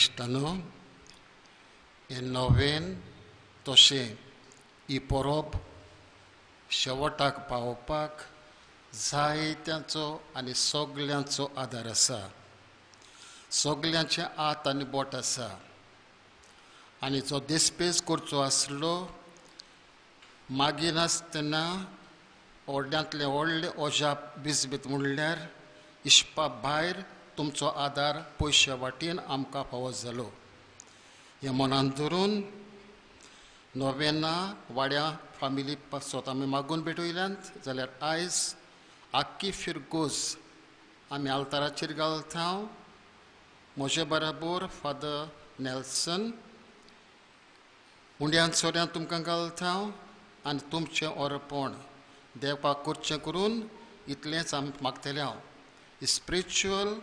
इश्टानो हे नोवेन तशें ही परब शेवटाक पावोवपाक जायत्यांचो आनी सगल्यांचो आदार आसा, सगल्यांचे हात आनी बोट आसा. आनी जो देसपेस करचो आसलो मागिनासतना व्हडल्यांतलें व्हडलें अजाप बिजबीत म्हणल्यार इश्पा भायर तुमचो आदार पयशे वाटेन आमकां फावो जालो. हें मनान धरून नोवेना वाड्या फामिली पासत आमी मागून भेटयल्यांत जाल्यार आयज आख्खी फिरगोज आमी आल्ताराचेर घालता. म्हजे बराबर फादर नेल्सन उंड्यान सोऱ्यान तुमकां घालता आनी तुमचें अर्पण देवाक करचें करून इतलेंच आमी मागतलें हांव स्पिरिच्युअल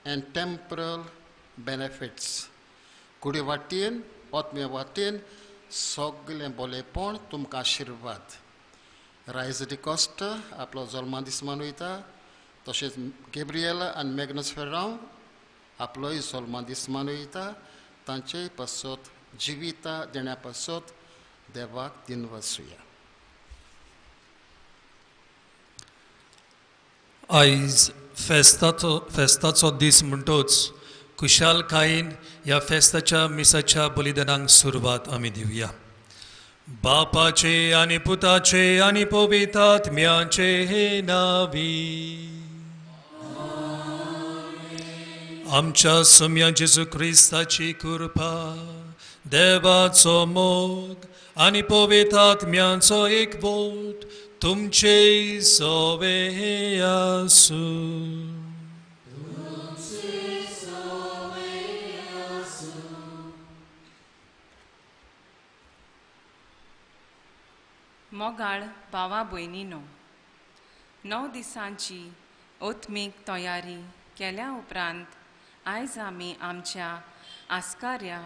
एंड टेम्परल बेनिफिट्स कुडी वाटेन आत्म्या वाटेन सगलें बोलेपण तुमकां आशिर्वाद. रायज डिकॉस्ट आपलो जल्मा दीस मनयता, तशेंच गेब्रिएला आनी मॅग्नस फेर्रांव आपलोय जल्मा दीस मनयता. तांचे पासत जिविता देण्या पासत देवाक दिनवासुया. आयज फेस्ताचो दीस म्हणटोच खुशालकायेन ह्या फेस्ताच्या मिसाच्या बलिदानांक सुरवात आमी दिवया. बापाचे आनी पुताचे आनी पवित्र आत्म्याचे हे नावी आमच्या सोम्या जेजू क्रिस्ताची कृपा, देवाचो मोग आनी पवित्र आत्म्याचो एकवट तुमचे सवे आसूं. मोगाळ भावा भयणीनो, 9 दिसांची ओत्मीक तयारी केल्या उपरांत आयज आमी आमच्या आस्काऱ्या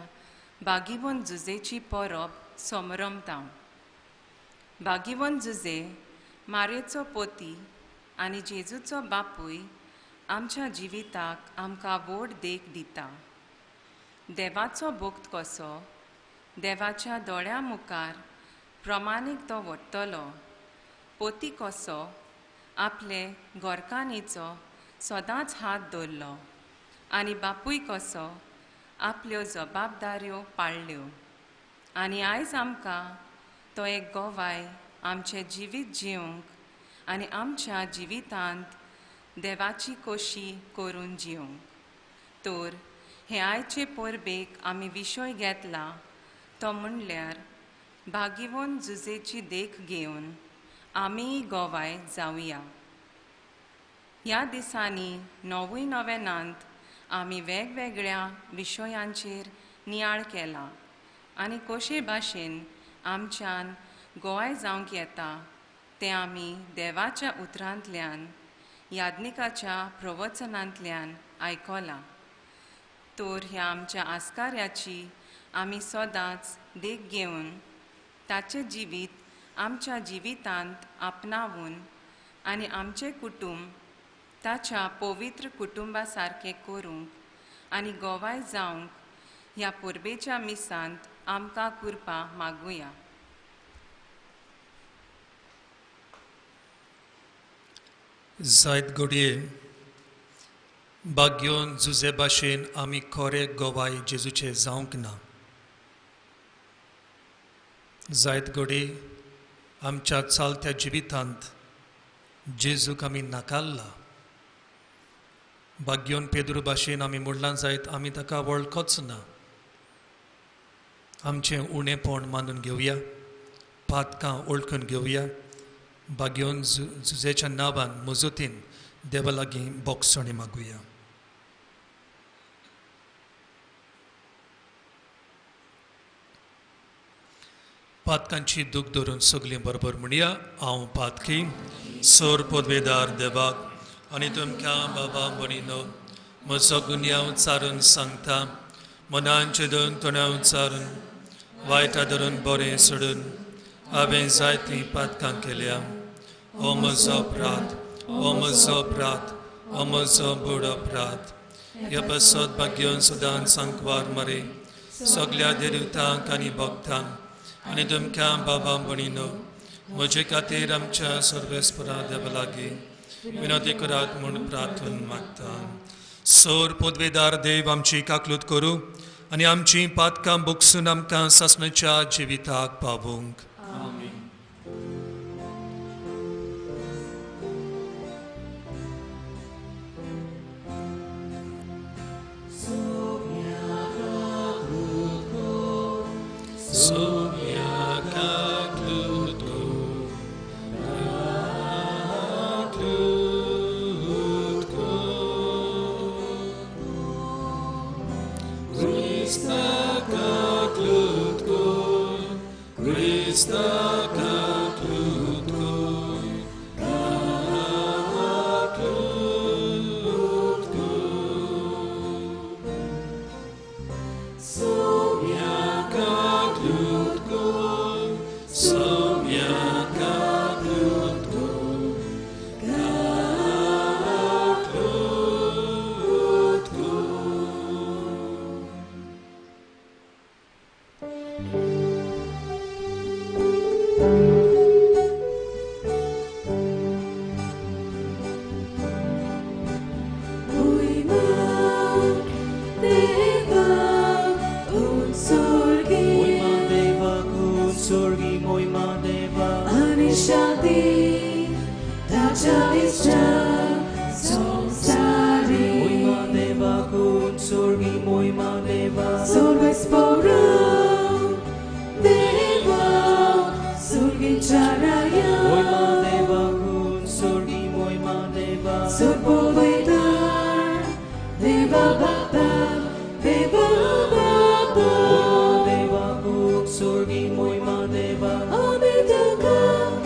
बागीवन जुजेची परब समरमता. बागीवन जुजे मारेचो पोती आनी जेजूचो बापूय आमच्या जिविताक आमकां व्हड देख दिता. देवाचो भक्त कसो देवाच्या दोळ्या मुखार प्रमाणीक तो व्हडटलो, पोती कसो आपले गोरकानीचो सदांच हात दवरलो आनी बापूय कसो आपल्यो जबाबदाऱ्यो पाळ्ळ्यो. आनी आयज आमकां तो एक गोवाय आमचें जिवीत जिवंक आनी आमच्या जिवितांत देवाची कोशी करून जिवंक. तर हे आयचे परबेक आमी विशय घेतला तो म्हणल्यार भागीवन जुजेची देख घेवन आमीय गोवाय जावया. ह्या दिसांनी 9 नोवेनांत आमी वेगवेगळ्या विशयांचेर नियाळ केला आनी कशे भाशेन आमच्यान गोवाय जावंक येता तें आमी देवाच्या उतरांतल्यान याज्ञिकाच्या प्रवचनांतल्यान आयकलां. तर ह्या आमच्या आस्काऱ्याची आमी सदांच देख घेवन ताचें जिवीत आमच्या जिवितांत आपणावून आनी आमचें कुटुंब ताच्या पवित्र कुटुंबा सारकें करूंक आनी गोवाय जावंक ह्या परबेच्या मिसांत आमकां कृपा मागुया. जायत घडये भाग्योन जुजे भाशेन आमी खरे गोवाय जेजूचे जावंक ना. जायत घडये आमच्या चालत्या जिवितांत जेजूक आमी नाकारला. भाग्योन पेद्रू भाशेन आमी म्हणलां जायत आमी ताका वळखच ना. आमचें उणेपण मानून घेवया, पातकां वळखून घेवया. भाग्योन जुजेच्या नांवान मजतीन देवा लागीं बोगसणी मागुया. पातकांची दूख धरून सगळीं बरोबर म्हणया, हांव पातकी सोर पदवेदार देवाक आनी तुमकां बाबा भयणीनो म्हजो गुन्यांव चारून सांगता. मनांचे दोन तोंडां चारून वायटा धरून बरें सोडून हांवें जायतीं पातकां केल्या. हो म्हजो अपराध, हो म्हजो अपराध, हो म्हजो व्हड अपराध. ह्या पासत भाग्योन सदांच सांकवार मरे सगल्या देवतांक आनी भक्तांक आनी तुमकां बाबा भयणीनो म्हजे खातीर आमच्या सर्वेस्परा देवा लागीं विनवती करात म्हूण प्रार्थना मागता. सोर पदवेदार देव आमची काकलूत करूं आनी आमची पातकां बोगसून आमकां सासणाच्या जिविताक पावूंक. Deva.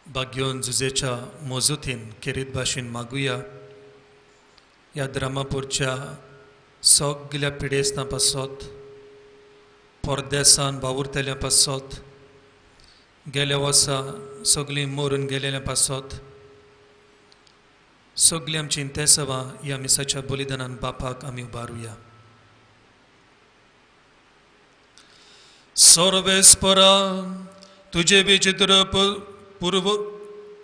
भाग्योन जुजेच्या मोजुतीन खेरीत भाशेन मागुया. ह्या द्रामापूरच्या सगल्या पिडेस्तां पासत, परदेसान वावुरतल्या पासत, गेल्या वर्सा सगळीं मरून गेलेल्या पासत, सगळीं आमची इंतेसांवां ह्या मिसाच्या बलिदानान बापाक आमी उबारुया. सर्वेस्परा तुजे विचित्र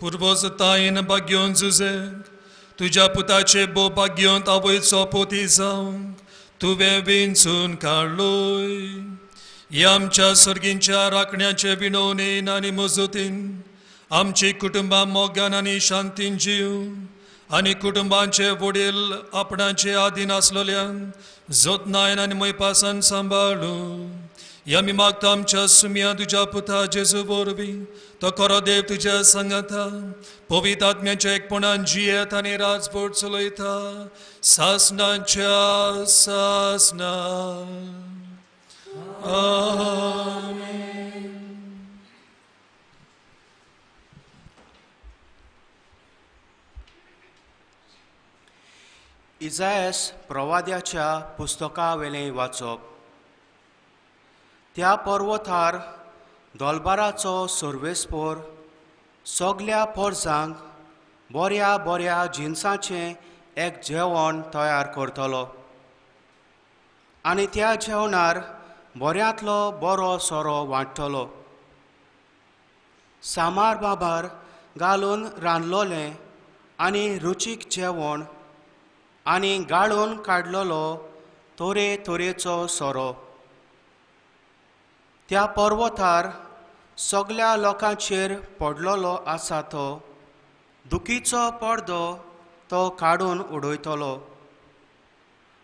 पुर्वजतायेन भाग्योन जुजेक तुज्या पुताचे भोव भाग्योंत आवयचो पोती जावंक तुवें विंचून काडलोय. ह्या आमच्या सर्गींच्या राखण्याचे विनवणेन आनी मजतीन आमची कुटुंबां मोगान आनी शांतीन जीव आनी कुटुंबांचे वडील आपणाचे आदीन आसलेल्यांक जतनायन आनी मोयपासान सांबाळूं. ह्या आमी मागता आमच्या सुम्या तुज्या पुता जेजू वरवीं तो खरो देव तुज्या सांगाता पवित्र आत्म्याच्या एकपणान जियेत आनी राजभट चलयता सासनाच्या सासना. आमेन. इजायस प्रवाद्याच्या पुस्तकावेलें वाचप. त्या पर्वतार दोलबाराचो सर्वेस्पोर सगल्या पोरजांक बऱ्या बऱ्या जिनसाचें एक जेवण तयार करतलो आनी त्या जेवणार बऱ्यांतलो बरो सोरो वांट्टलो. सामार बाबार घालून रांदलोलें आनी रुचीक जेवण आनी गाळून काडलेलो तरे तरेचो सोरो. त्या पर्वतार सगल्या लोकांचेर पडलेलो आसा तो दुखीचो पडदो तो काडून उडयतलो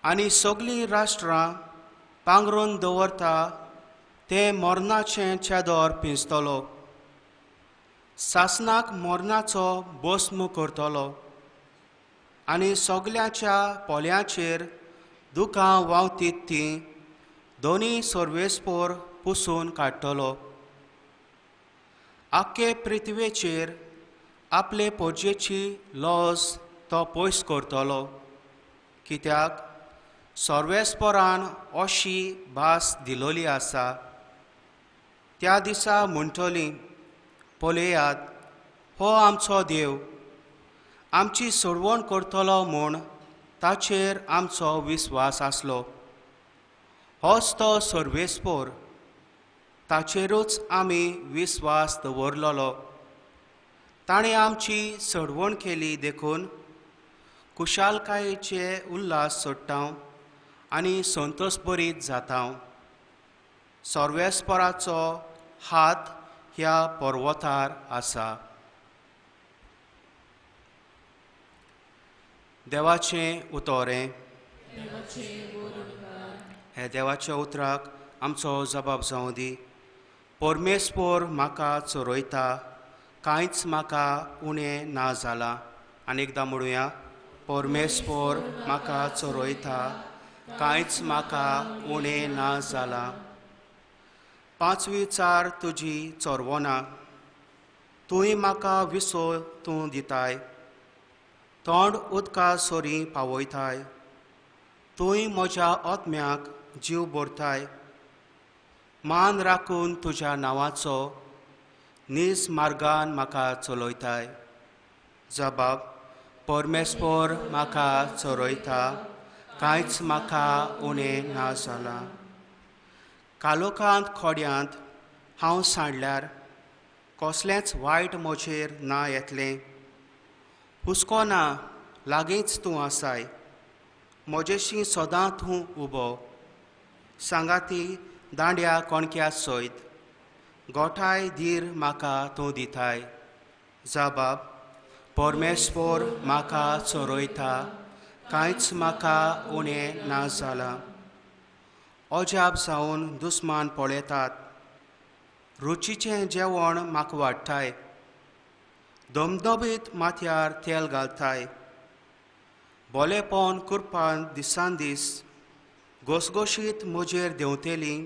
आनी सगळीं राष्ट्रां पांगरून दवरता तें मरणाचें चेदोर पिंजतलो. सासनाक मरणाचो भस्म करतलो आनी सगल्यांच्या पोल्यांचेर दुकां व्हांवतीत तीं दोनी सर्वेस्पोर पुसून काडटलो. आख्खे पृथ्वेचेर आपले पोरजेची लॉज तो पयस करतलो, कित्याक सर्वेस्पोरान अशी भास दिलोली आसा. त्या दिसा म्हणटली, पळयात हो आमचो देव, आमची सोडवण करतलो म्हूण ताचेर आमचो विस्वास आसलो. होच तो सर्वेस्पोर, ताचेरूच आमी विस्वास दवरलेलो. ताणें आमची सोडवण केली देखून कुशालकायेचे उल्हास सोडटा आनी संतोषभरीत जाता. सर्वेस्पराचो हात ह्या पर्वतार आसा. देवाचें उतोरें. हे देवाच्या उतराक आमचो जबाब जावं दी. परमेस्पोर म्हाका चोरयता, कांयच म्हाका उणें ना जालां. आनी एकदां म्हणुया. परमेश्वर म्हाका चरयता, कांयच म्हाका उणें ना जालां. पांचवी चार तुजी चरवना, तुवें म्हाका विसो तूं दिताय, तोंड उदका सरी पावयताय, तुवें म्हज्या आत्म्याक जीव भरताय. मान राखून तुज्या नांवाचो नीज मार्गान म्हाका चलयताय. जबाब, परमेश्वर म्हाका चरयता, कांयच म्हाका उणें ना जालां. कालोखांत खोड्यांत हांव सांडल्यार कसलेंच वायट म्हजेर ना येतलें. हुस्को ना, लागींच तूं आसाय, म्हजेशी सदां तूं उबो. सांगाती दांड्या कणक्या सयत गोठाय धीर म्हाका तूं दिताय. जबाब, परमेश्वर म्हाका चरयता, कांयच म्हाका उणें ना जालां. अजाप जावन दुस्मान पळयतात, रुचीचें जेवण म्हाका वाडटाय, दमदमीत माथ्यार तेल घालताय. बोलेपण करपान दिसान दीस घोसघोशीत म्हजेर देंवतली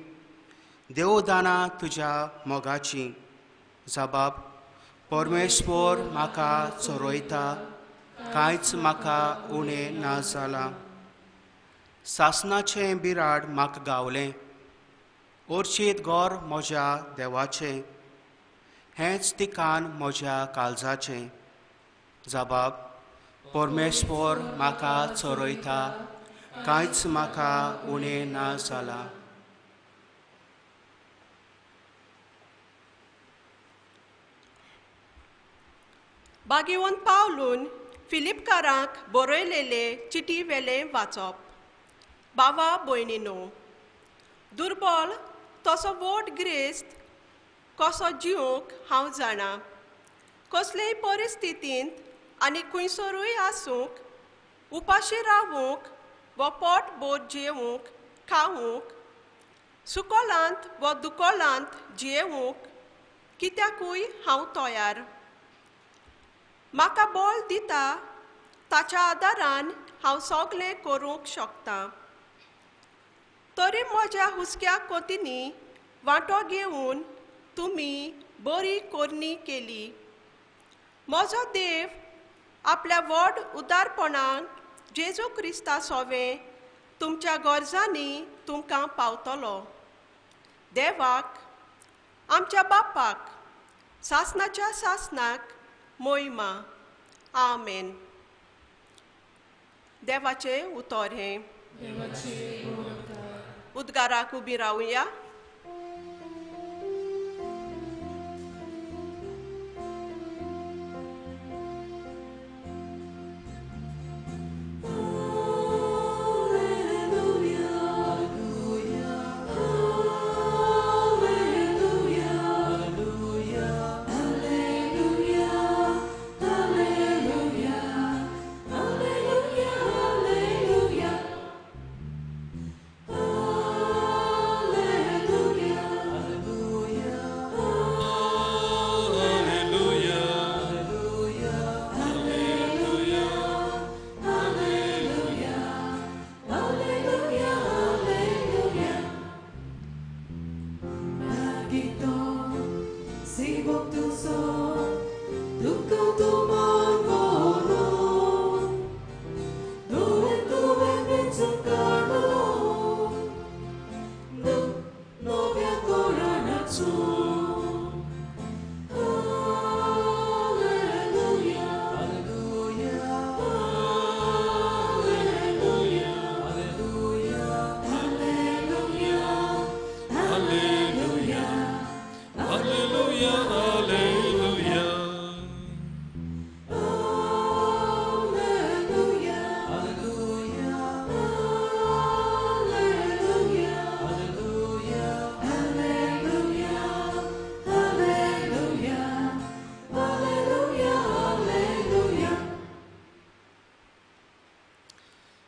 देवदानां तुज्या मोगाचीं. जबाब, परमेश्वर म्हाका चरयता, कांयच म्हाका उणें ना जालां. सासणाचें बिराड म्हाका गावलें, ओर्चीत घर म्हज्या देवाचें, हेंच ठिकाण म्हज्या काळजाचें. जबाब, परमेश्वर म्हाका चरयता, कांयच म्हाका उणें ना जालां. बागेवन पावलून फिलिपकारांक बरयलेले चिटी वेलें वाचप. बाबा भयणीनो, दुर्बल तसो व्हड ग्रेस्त कसो जिवंक हांव जाणा. कसलेय परिस्थितींत आनी खंयसरूय आसूंक, उपाशी रावूंक वा पोट भर जेवंक खावंक, सुकोलांत वा दुकोलांत जियेवंक कित्याकूय हांव तयार. म्हाका बळ दिता ताच्या आदारान हांव सगळें करूंक शकता. तरी म्हज्या हुस्क्या कोतींनी वांटो घेवन तुमी बरी करणी केली. म्हजो देव आपल्या व्हड उदारपणान जेजू क्रिस्ता सोवें तुमच्या गरजांनी तुमकां पावतलो. देवाक आमच्या बापाक सासणाच्या सासणाक मोहिमा. आमेन. देवाचें उतर हें. उद्गाराक उबी रावया.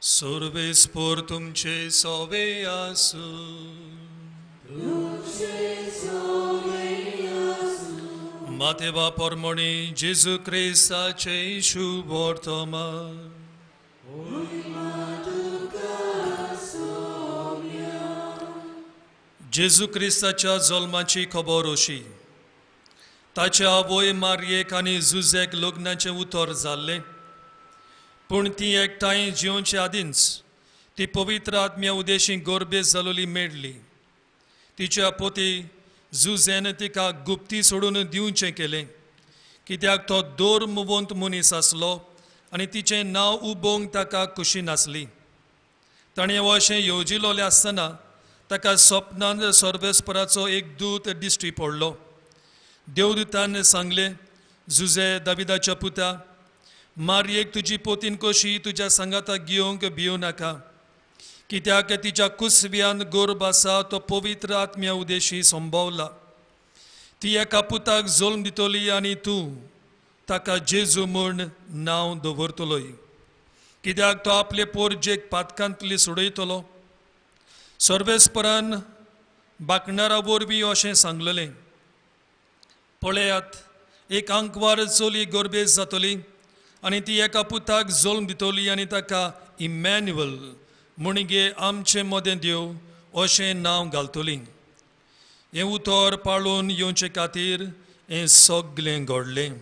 सर्वेस्पोर तुमचे सोवे आसू. मातेवा परमणी जेजू क्रिस्ताचे शुभ वर्तमान. जेजू क्रिस्ताच्या जल्माची खबर अशी. ताच्या आवय मारयेक आनी जुजेक लग्नाचें उतर जाल्लें, पूण ती एकठांय जिवचे आदींच ती पवित्र आत्म्या उदेशी गोरबेज जालोली मेळ्ळी. तिच्या पोती जुजेन तिका गुप्ती सोडून दिवचें केलें, कित्याक तो धर्मवंत मनीस आसलो आनी तिचें नांव उबोवंक ताका खुशी नासली. ताणें अशें येवजिलोलें आसतना ताका सपनान सर्वेस्पराचो एक दूत दिश्टी पडलो. देवदूतान सांगलें, जुजे दाविदाच्या पुता, मारयेक तुजी पोतीन कशी तुज्या सांगाता घेवंक भिवं नाका, कित्याक तिच्या कुसव्यान गर्भ आसा तो पवित्र आत्म्या उदेशी संभवला. ती एका पुताक जल्म दितली आनी तूं ताका जेजू म्हूण नांव दवरतलोय, कित्याक तो आपले पोरजेक पातकांतली सोडयतलो. सर्वेस्परान बाकणारा वरवीं अशें सांगलेलें, पळयात, एक आंकवार चली गर्भेस्त जातली आनी ती एका पुताक जल्म दितली आनी ताका इमॅन्युअल म्हणगे आमचे मदें देव अशें नांव घालतली. हें उतर पाळून येवचे खातीर हें सगळें घडलें.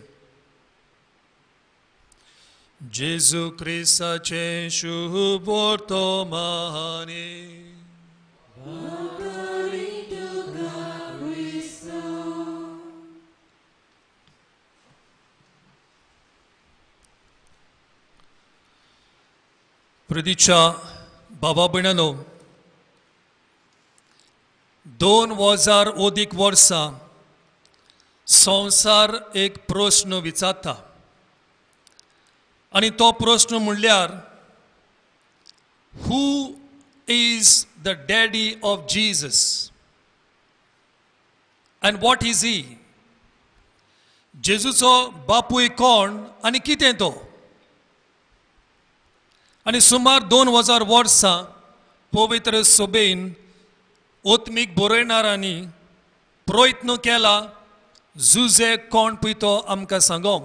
जेजू क्रिस्ताचें शुभ वर्तमानी. प्रदीच्या बाबा भयणानो, 2000 अदीक वर्सां संवसार एक प्रस्न विचारता आनी तो प्रस्न म्हणल्यार, who is the daddy of Jesus and what is he? जेजूचो बापूय कोण आनी कितें तो? आनी सुमार 2000 वर्सां पवित्र सभेन आत्मीक बरयणारांनी प्रयत्न केला जुजे कोण पळय तो आमकां सांगोंक.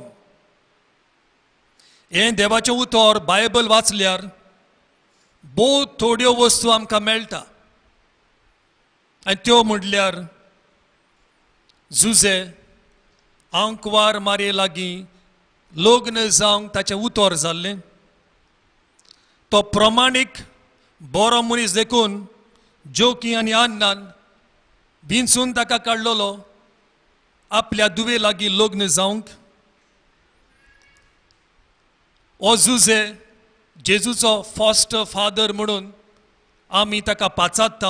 हें देवाचें उतर बायबल वाचल्यार भोव थोड्यो वस्तू आमकां मेळटा आनी त्यो म्हणल्यार जुजे आंकवार मारये लागीं लग्न जावंक ताचें उतर जाल्लें. तो प्रमाणीक बरो मनीस देखून जोकी आनी अन्नान विंचून ताका काडलेलो आपल्या दुवे लागीं लग्न जावंक. हो जुजे जेजूचो फॉस्टर फादर म्हणून आमी ताका पाचारता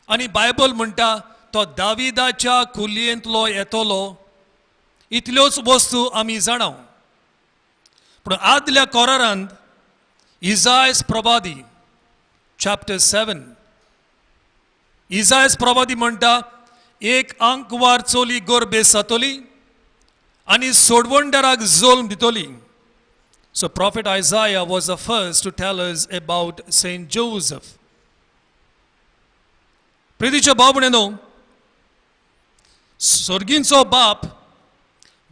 आनी बायबल म्हणटा तो दाविदाच्या कुलयेंतलो येतलो. इतल्योच वस्तू आमी जाणा. पूण आदल्या कोरारांत इजायस प्रवादी चॅप्टर 7 इजायस प्रवादी म्हणटा, एक आंकवार चली गर्भेस्त जातली आनी सोडवणदाराक जल्म दितली. So Prophet Isaiah was the first to tell us about Saint Joseph. प्रितीच्या भाव-भयणींनो, सर्गींचो बाप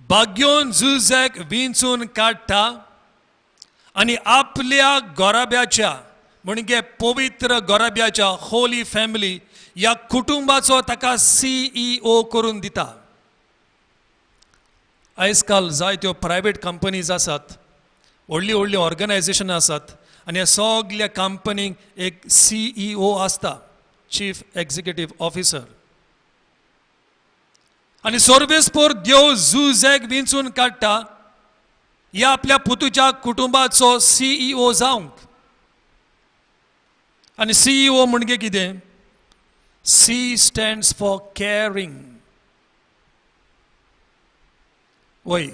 भाग्योन जुझेक विंचून काडटा आनी आपल्या गोराब्याच्या म्हणजे पवित्र गोराब्याच्या होली फॅमिली ह्या कुटुंबाचो ताका CEO करून दिता. आयज काल जायत्यो प्रायवेट कंपनीज आसात, व्हडली व्हडली ऑर्गनायजेशन आसात आनी ह्या सगल्या कंपनीक एक CEO आसता, चीफ एक्झिक्युटीव ऑफिसर. आनी सर्वेस्पोर देव जुझेक विंचून काडटा ह्या आपल्या पुतूच्या कुटुंबाचो CEO जावंक. आनी CEO म्हणजे कितें? C stands for caring. वय,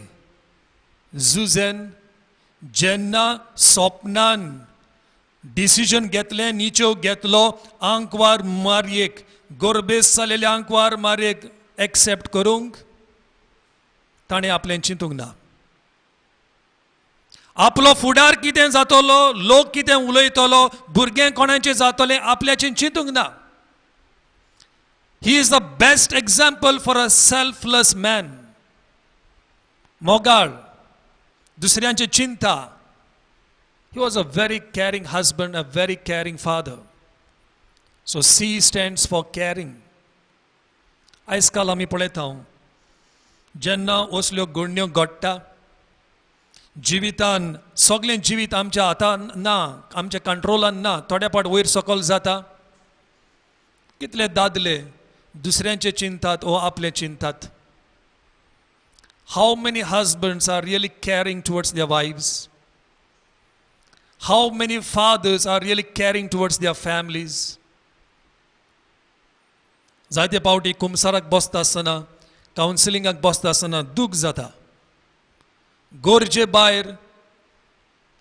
जुझेन जेन्ना सपनान डिसिजन घेतलें, निचेव घेतलो आंकवार मारयेक, गर्भेस्त जालेल्या आंकवार मारयेक एक्सेप्ट करूंक, ताणें आपलें चिंतूंक ना. आपलो फुडार कितें जातलो, लोक कितें उलयतलो, भुरगें कोणाचें जातलें, आपल्याचें चिंतूंक ना. He is the best example for a selfless man. मोगाळ, दुसऱ्यांची चिंता. He was a very caring husband, a very caring father. So C stands for caring. आयज काल आमी पळयता जेन्ना असल्यो घडण्यो घडटा जिवितान, सगळें जिवीत आमच्या हातान ना, आमच्या कंट्रोलान ना, थोड्या पाट वयर सकयल जाता. कितले दादले दुसऱ्यांचे चिंतात ओ आपले चिंतात. How many husbands are really caring towards their wives? How many fathers are really caring towards their families? जायते पावटी कुमसाराक बसता आसतना, कावन्सिलिंगाक बसता आसतना दूख जाता. गरजे भायर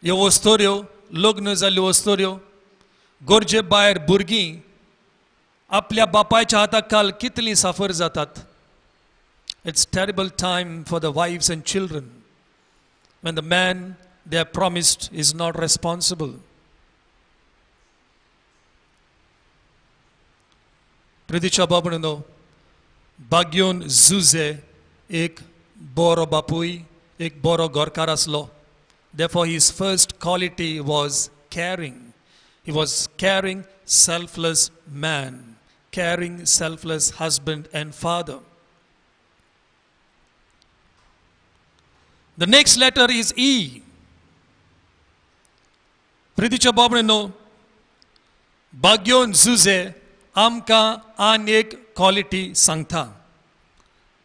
ह्यो वस्तोऱ्यो, लग्न जाल्ल्यो वस्तोऱ्यो, गरजे भायर भुरगीं आपल्या बापायच्या हाताक काल कितलीं साफर जातात. It's terrible time for the wives and children when the man they have promised is not responsible. प्रितीच्या बाबणो, बाग्योन Jose एक बरो बापूय, एक बरो घरकार आसलो. Therefore his first quality was caring. He was caring, selfless man, caring, selfless husband and father. The next letter is E. प्रितीच्या बाबणो, बाग्योन Jose आमकां आनी एक क्वॉलिटी सांगता,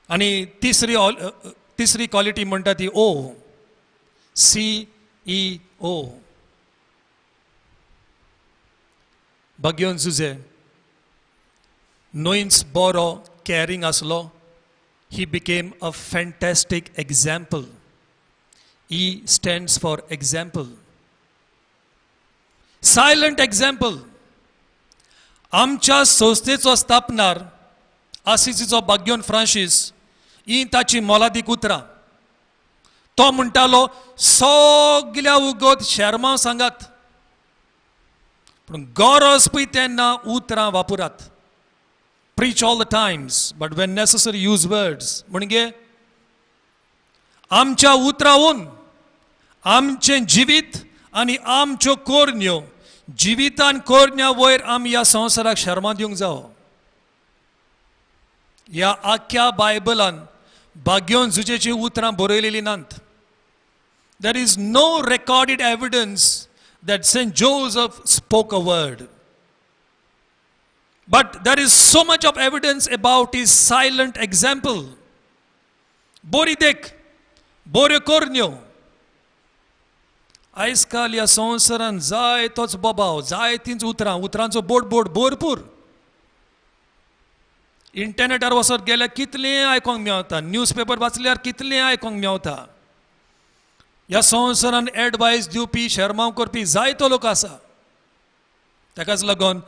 आनी तिसरी क्वॉलिटी म्हणटा ती ओ, सी ई ओ. बाग्योन जुजे न्हयच बरो कॅरींग आसलो, he became a fantastic example. E stands for example, silent example. आमच्या संस्थेचो स्थापनार आसिसीचो बाग्योन फ्रांसीस ही ताची मोलादीक उतरां. तो म्हणटालो सगल्या उगत शेरमांव सांगात, पूण गरज पळय तेन्ना उतरां वापरात. Preach all the times, but when necessary use words. म्हणजे आमच्या उतरावून आमचें जिवीत आनी आमच्यो कोरण्यो, जिवितान कोरण्या वयर आमी ह्या संवसाराक शर्मा दिवंक जावो. ह्या आख्ख्या बायबलान बाग्योन जुजेचीं उतरां बरयलेलीं नात. There is no recorded evidence that Saint Joseph spoke a word, but there is so much of evidence about his silent example. बरी देख, बऱ्यो कोरण्यो. आयज काल ह्या संवसारान जाय तोच बोबाव, जाय तींच उतरां, उतरांचो बोट बोट भरपूर. इंटरनेटार वचत गेल्यार कितलें आयकोंक मेवता, न्यूज पेपर वाचल्यार कितलें आयकोंक मेवता. ह्या संवसारान एडवायस दिवपी, शर्मांव करपी जायतो लोक आसा. ताकाच लागून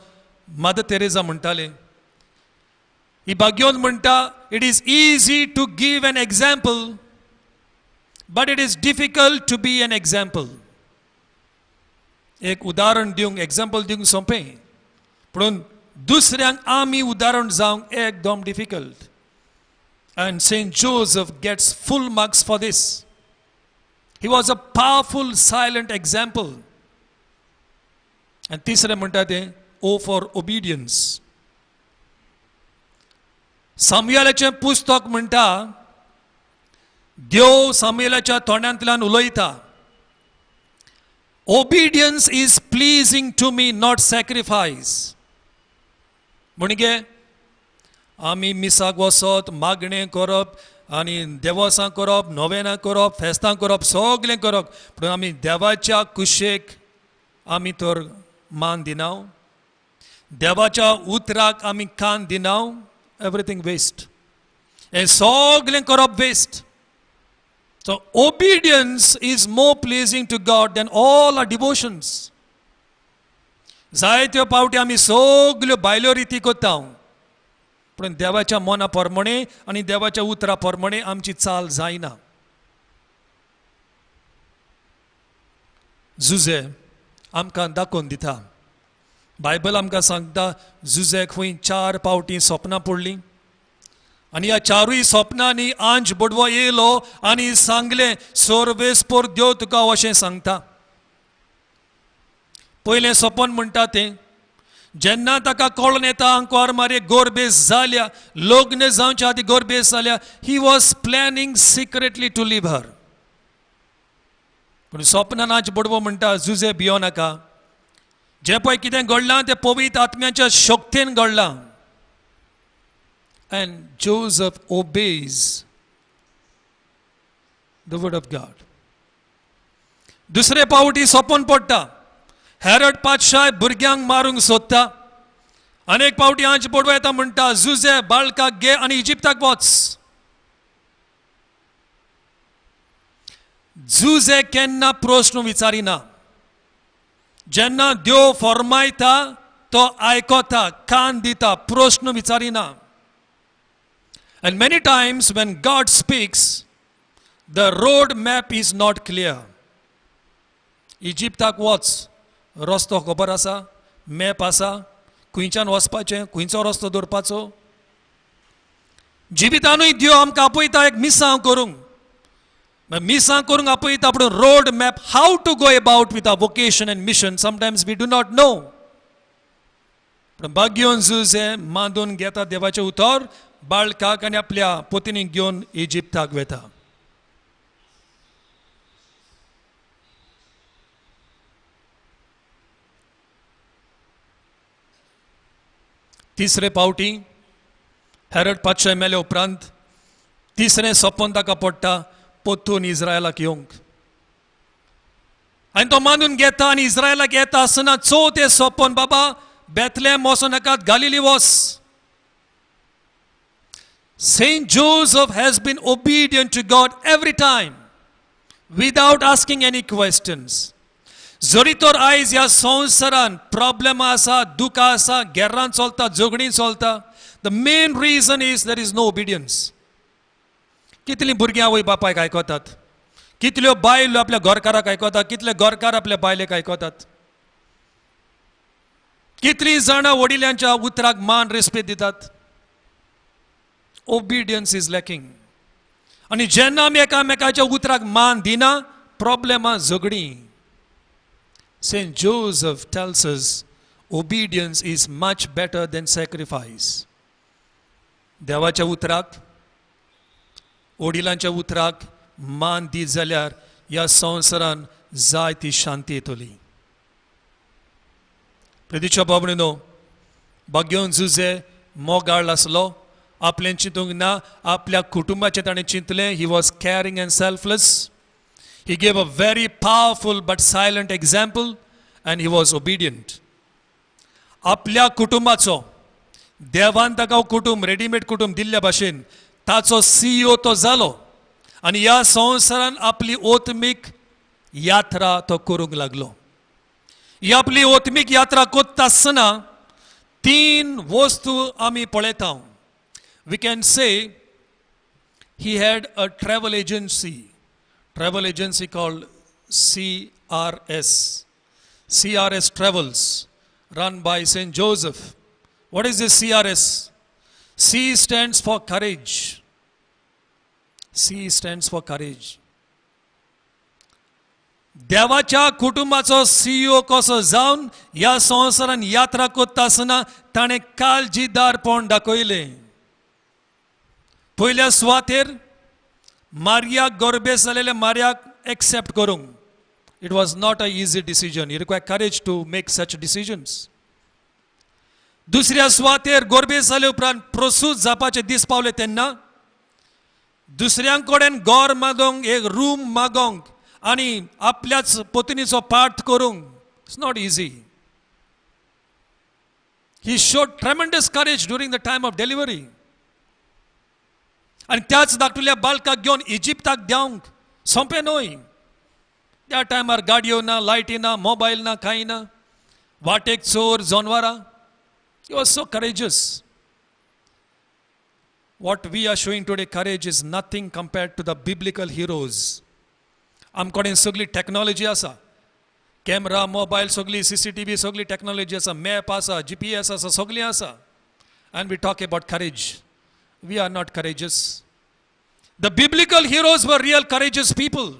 मदर तेरेजा म्हणटाले, ही बाग्योन म्हणटा, it is easy to give an example but it is difficult to be an example. एक उदाहरण दिवंक, एग्जाम्पल दिवंक सोंपें, पूण दुसऱ्यांक आमी उदाहरण जावंक एकदम difficult. And Saint Joseph gets full marks for this. He was a powerful silent example. आनी तिसरें म्हणटा तें ओ फॉर ओबिडियन्स. सामुएलाचें पुस्तक म्हणटा देव सामुएलाच्या तोंडांतल्यान उलयता, obedience is pleasing to me, not sacrifice. म्हणजे आमी मिसाक वचत, मागणें करप आनी देवसां करप, नोवेनां करप, फेस्तां करप, सगळें करप, पूण आमी देवाच्या कुशेक आमी तर मान दिना, देवाच्या उतराक आमी कान दिना. एवरीथींग वेस्ट, हें सगळें करप waste. So obedience is more pleasing to God than all our devotions. जायत्यो पावटी आमी सगल्यो बायल्यो रिती करता, पूण देवाच्या मना प्रमाणे आनी देवाच्या उतरा प्रमाणे आमची चाल जायना. जुजे आमकां दाखोवन दिता, बायबल आमकां सांगता जुजेक खंय 4 पावटी सपनां पडलीं आनी ह्या 4 सपनांनी आंज बडवो येयलो आनी सांगलें सर्वेस्पोर देव तुका अशें सांगता. पयलें सपन म्हणटा तें जेन्ना ताका कळून येता आंकवार मारयेक गोरबेस जाल्या, लग्न जावच्या आदी गोरबेस जाल्या, he was planning secretly to leave her. पूण सपनान आज बडवो म्हणटा जुजे भियो नाका, जें पळय कितें घडलां तें पवित्र आत्म्याच्या शक्तेन घडलां. And Joseph obeys the word of God. दुसरे पावटी सपन पडटा, हेरड पातशाय भुरग्यांक मारूंक सोदता. अनेक पावटी आंच पडवा येता म्हणटा जुजे बाळकाक घे आनी इजिप्ताक वच. जुजे केन्ना प्रश्न विचारिना, जेन्ना देव फॉर्मायता तो आयकता, कान दिता, प्रश्न विचारिना. And many times when God speaks, the road map is not clear. इजिप्ताक वच, रस्तो खबर आसा, मॅप आसा, खंयच्यान वचपाचें, खंयचो रस्तो दवरपाचो. जिवितानूय देव आमकां आपयता एक मिसांव करूंक, मिसां करूंक आपयता, पूण road map how to go about with our vocation and mission sometimes we do not know. पूण भाग्योन जुजे मांदून घेता देवाचें उतर, बाळकाक आनी आपल्या पोतिनीक घेवन इजिप्ताक वेता. तिसरे पावटी हेरड पातशाय मेले उपरांत तिसरें सपन ताका पडटा पोत्तून इस्रायलाक येवंक, आनी तो मानून घेता आनी इस्रायलाक येता आसतना चवथें सपन, बाबा बेथलेहम वचो नाकात, गालिली वच. Saint Joseph has been obedient to God every time without asking any questions. जरी तर आयज ह्या संवसारान प्रॉब्लेम आसा, दुकां आसा, गेर्रां चलता, झगडीं चलता, the main reason is there is no obedience. कितलीं भुरगीं आवय बापायक आयकतात, कितल्यो बायलो आपल्या घरकाराक आयकतात, कितले घरकार आपल्या बायलेक आयकतात, कितलीं जाणां वडिलांच्या उतराक मान रेस्पेद दितात. Obedience is lacking. आनी जेन्ना आमी एकामेकाच्या उतराक मान दिना, प्रॉब्लेमां, झगडीं. Saint Joseph tells us obedience is much better than sacrifice. देवाच्या उतराक, वडिलांच्या उतराक मान दीत जाल्यार ह्या संवसारान जाय ती शांती येतली. प्रदीच्या बाबणीनो, भाग्योन जुजे मोगाळ आसलो, आपलें चिंतूंक ना, आपल्या कुटुंबाचें ताणें चिंतलें. He was caring and selfless. He gave a very powerful but silent example and he was obedient. आपल्या कुटुंबाचो देवान ताका कुटुंब, रेडीमेड कुटुंब दिल्ल्या भाशेन ताचो सीईओ तो जालो आनी ह्या संवसारान आपली ओत्मीक यात्रा तो करूंक लागलो. ही आपली ओत्मीक यात्रा करता आसतना तीन वस्तू आमी पळयता. We can say he had a travel agency called CRS, CRS Travels, run by Saint Joseph. What is this CRS? C stands for courage. C stands for courage. देवाच्या कुटुंबाचो सीईओ कसो जावन ह्या संवसारान यात्रा करता आसतना ताणें काळजीदारपण दाखयलें. पयल्या सुवातेर मारियाक, गोरबेस जालेल्या मारियाक एक्सेप्ट करूंक it was not a easy decision. You require courage to make such decisions. दुसऱ्या सुवातेर गोरबेस जाले उपरांत प्रसूत जावपाचे दीस पावले तेन्ना दुसऱ्यां कडेन घर मागोवंक, एक रूम मागोवंक आनी आपल्याच पत्नीचो पाठ करूंक, it's not easy. He showed tremendous courage during the time of delivery. आनी त्याच धाकटुल्या बालकाक घेवन इजिप्ताक देंवंक सोंपें न्हय. त्या टायमार गाडयो ना, लायटी ना, मोबायल ना, कांय ना, वाटेक चोर जनवरां. He was so courageous. What we are showing today, courage is nothing compared to the biblical heroes. आमकडेन सगळी टॅक्नॉलॉजी आसा, कॅमरा, मोबायल, सगळी CCTV, सगळी टॅक्नॉलॉजी आसा, मॅप आसा, GPS आसा, सगळीं आसा. And we talk about courage. We are not courageous. The biblical heroes were real courageous people.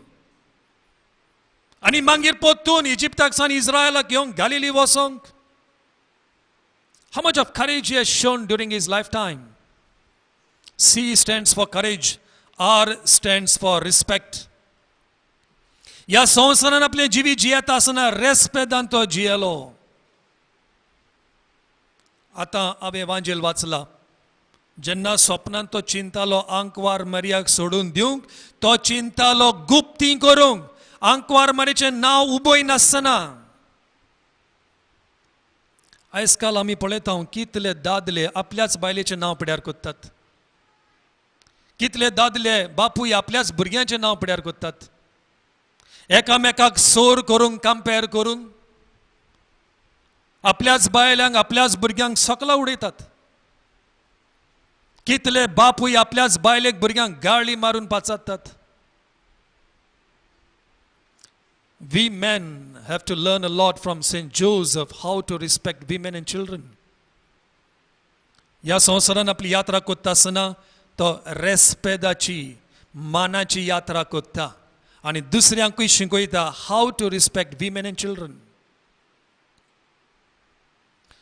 आनी मागीर परतून इजिप्ताक सावन इस्रायलाक घेवन गालिली वचोंक. How much of courage he has shown during his lifetime. C stands for courage, R stands for respect. ह्या संवसारान आपलें जिवीत जियेता आसतना रेस्पेदान तो जियेलो. आतां हांवें वांजेल वाचला, जेन्ना स्वप्नान तो चिंतालो आंकवार मरियाक सोडून दिवंक, तो चिंतालो गुप्ती करूंक, आंकवार मारीचें नांव उबय नासतना. आयज काल आमी पळयता कितले दादले आपल्याच बायलेचें नांव पिड्यार करतात, कितले दादले बापूय आपल्याच भुरग्यांचें नांव पिड्यार करतात, एकामेकाक सोर करूंक, कंपेर करून आपल्याच बायल्यांक आपल्याच भुरग्यांक सकला उडयतात. कितले बापूय आपल्याच बायलेक भुरग्यांक गाळी मारून पाचारतात. We men have to learn a lot from Saint Joseph how to respect women and children. ह्या संवसारान आपली यात्रा करता आसतना तो रेस्पेदाची, मानाची यात्रा करता आनी दुसऱ्यांकूय शिकयता how to respect women and children.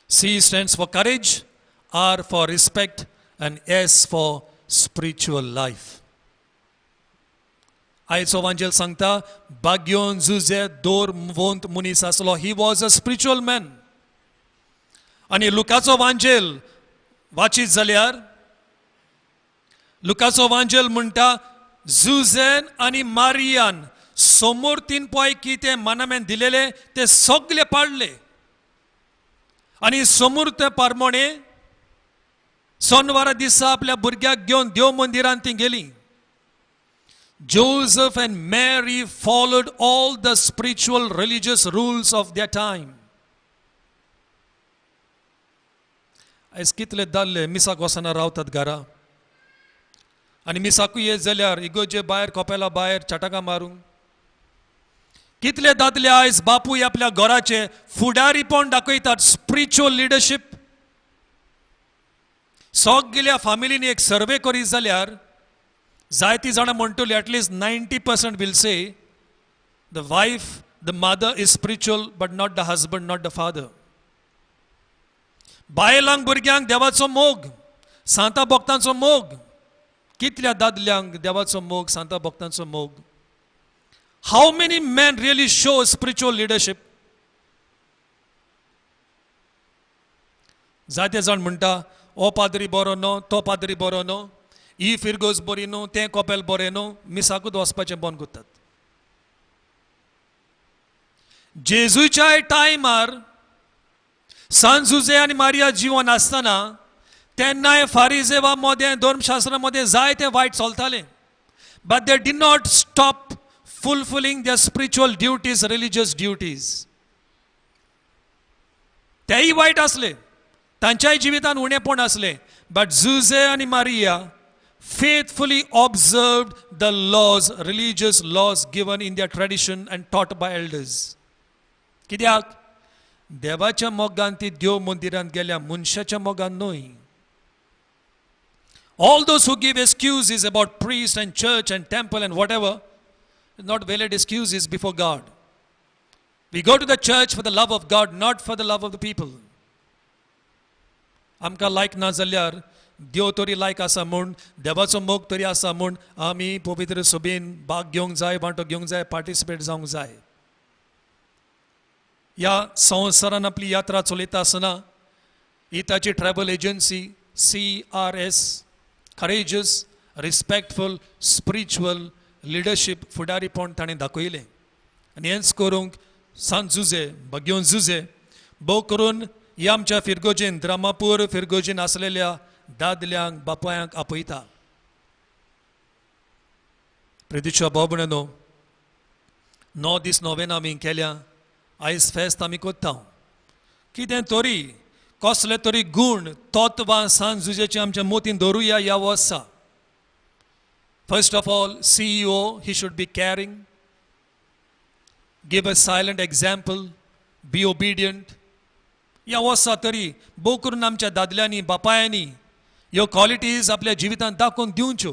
C stands for courage, R for respect and S for spiritual life. आयचो वांजेल सांगता बाग्योन जुजे दोर वोंत मनीस आसलो. He was a spiritual man. आनी लुकाचो वांजेल वाचीत जाल्यार लुकाचो वांजेल म्हणटा जुझेन आनी मारियान समोर तीन पॉय कितें मानामेन दिलेले ते सगळे पाडले आनी समोर ते पारमोणे सोनवारा दिसा आपल्या भुरग्याक घेवन देव मंदिरांत ती गेली. Joseph and Mary followed all the spiritual religious rules of their time. आयज कितले दादले मिसाक वचना रावतात घरा आनी मिसाकूय येत जाल्यार इगोजे भायर कोपेला भायर चटकां मारूंक. कितले दादले आयज बापूय आपल्या घराचे फुडारीपण दाखयतात, स्पिरिच्युअल लिडरशीप. सगल्या फामिलीनी एक सर्वे करीत जाल्यार जायती जाणां म्हणटली at least 90% will say the wife, the mother is spiritual but not the husband, not the father. बायलांक भुरग्यांक देवाचो मोग, सांता भक्तांचो मोग. कितल्या दादल्यांक देवाचो मोग, सांता भक्तांचो मोग. How many men really show spiritual leadership? जायते जाण म्हणटा हो पाद्री बरो न्हू, तो पाद्री बरो न्हू, ही फिरगोज बरी न्हू, तें कोपेल बरें न्हू, मिसाकूच वचपाचें बंद करतात. जेजूच्या टायमार सान जुजे आनी मारिया जिवन आसतना तेन्नाय फारिजेवा मदें, धर्मशास्त्रा मदें जायतें वायट चलतालें. But they did not stop fulfilling their spiritual duties, religious duties. तेय वायट आसले, तांच्याय जिवितान उणेपण आसलें, बट जुजे आनी Maria faithfully observed the laws, religious laws given in their tradition and taught by elders. कित्याक? देवाच्या मोगान ती देव मंदिरांत गेल्या, मनशाच्या मोगान न्हय. All those who give excuses about priest and church and temple and whatever, not valid excuses before God. We go to the church for the love of God, not for the love of the people. आमकां लायक ना जाल्यार देव तरी लायक आसा म्हूण, देवाचो मोग तरी आसा म्हूण आमी पवित्र सभेन भाग घेवंक जाय, वांटो घेवंक जाय, पार्टिसिपेट जावंक जाय. ह्या संवसारान आपली यात्रा चलयता आसतना ही ताची travel agency CRS, courageous, respectful, spiritual leadership, फुडारीपण ताणें दाखयलें. आनी हेंच करूंक सान जुजे, बग्योन जुजे भोव करून ह्या आमच्या फिरगोजेन, द्रामापूर फिरगोजेन आसलेल्या दादल्यांक बापायांक आपयता. प्रितीच्या भाव भयणींनो, 9 दीस नोवेन आमी केल्या, आयज फेस्त आमी करता. कितें तरी कसले तरी गूण, तत्वां सान जुजेचे आमच्या मोतीन दवरुया ह्या वर्सा. First of all, CEO, he should be caring, give a silent example, be obedient. ह्या वर्सा तरी भोव करून आमच्या दादल्यांनी बापायांनी ह्यो क्वॉलिटीज आपल्या जिवितांत दाखोवन दिवच्यो.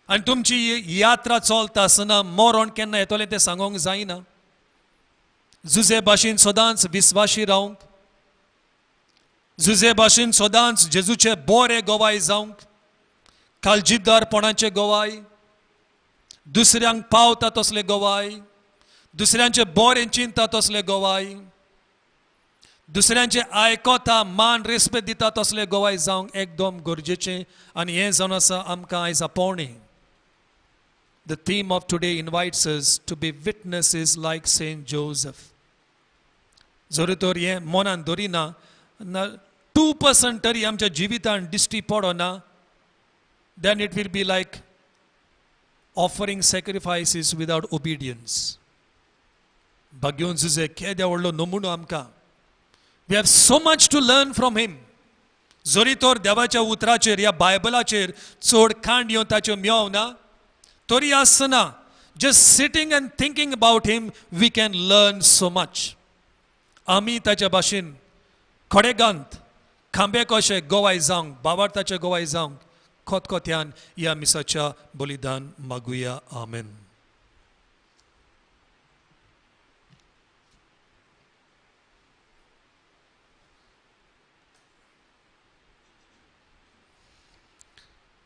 आनी तुमची यात्रा चलता आसतना मरण केन्ना येतलें तें सांगूंक जायना. जुजे भाशेन सदांच विस्वाशी रावंक, जुजे भाशेन सदांच जेजूचे बरे गवाय जावंक, काळजीदारपणाचे गवाय, दुसऱ्यांक पावता तसले गवाय, दुसऱ्यांचे बरें चिंता तसले गवाय, दुसऱ्यांचे आयकता मान रेस्पेद दिता तसले गवाय जावंक एकदम गरजेचें. आनी हें जावन आसा आमकां आयज आपोवणें. The theme of today invites us to be witnesses like Saint Joseph. जरी तर हें मनान धरिना, 2% तरी आमच्या जिवितान दिश्टी पडना, then it will be like offering sacrifices without obedience. भाग्योन Jose केद्या व्हडलो नमुनो आमकां. We have so much to learn from him. जरी तर देवाच्या उतराचेर ह्या बायबलाचेर चड खांड येवन ताच्यो मेळना ना, तरी आसतना just sitting and thinking about him we can learn so much. आमी ताच्या भाशेन खडेगांत खांबे कशे गोवाय जावंक, बावार्थाचे गोवाय जावंक खोतखोत्यान ह्या मिसाच्या बलिदान मागुया. आमेन.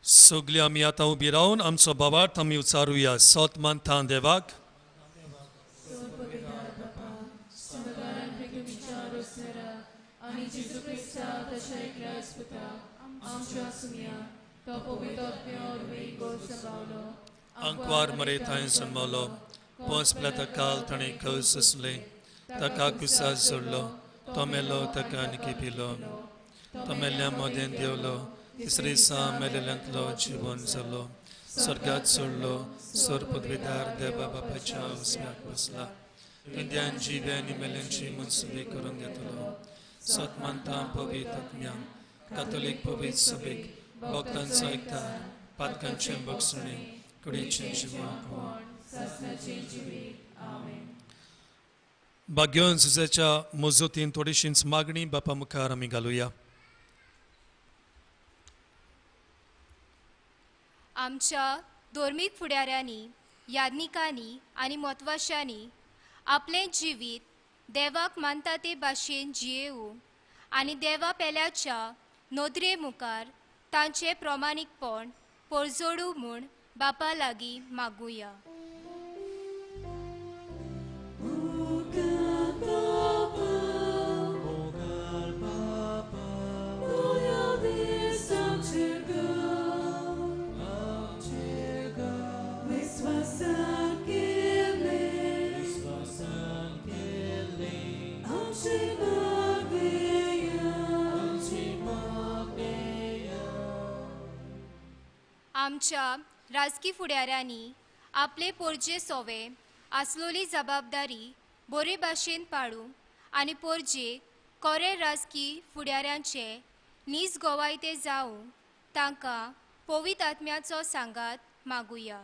सगळी आमी आतां उबी रावन आमचो बाबार्थ आमी उचारुया. सोत मानता देवाक, आंकवार मरे थंय जन्मलो, पोंच काल ताणें कस आसलें, ताका कुसास जोडलो, तो मेलो ताका निकी पिलो, तो मेल्ल्या मदें देवलो, तिसरे दिसा मेलेल्यांतलो जिवन जालो, स्वर्गात सोडलो, सोर पदवीदार देवा बापाच्या उजव्याक बसला, इंद्यान जिव्या आनी मेल्यांची मनसुबी करून घेतलो. सत मानता पवित्र आत्म्यांक, कातोलीक पवित्र सभेक, भक्तांचो एकतार, पातकांचें बक्षणे, कुडीचें जिवन. भाग्योन जुजेच्या मजतीन थोडीशीच मागणी बापा मुखार आमी घालुया. आमच्या धर्मीक फुडाऱ्यांनी, याज्ञिकांनी आनी म्हत्वाशांनी आपलें जिवीत देवाक मानता ते भाशेन जियेवूं आनी देवा पेल्याच्या नदरे मुखार तांचें प्रमाणीकपण परजोडूं म्हूण बापा लागीं मागुया. आमच्या राजकी फुडाऱ्यांनी आपले पोरजे सोवे आसलोली जबाबदारी बरे भाशेन पाळूं आनी पोरजे कोरे राजकी फुडाऱ्यांचे नीज गोवायते जावं तांकां पवित्र आत्म्याचो सांगात मागुया.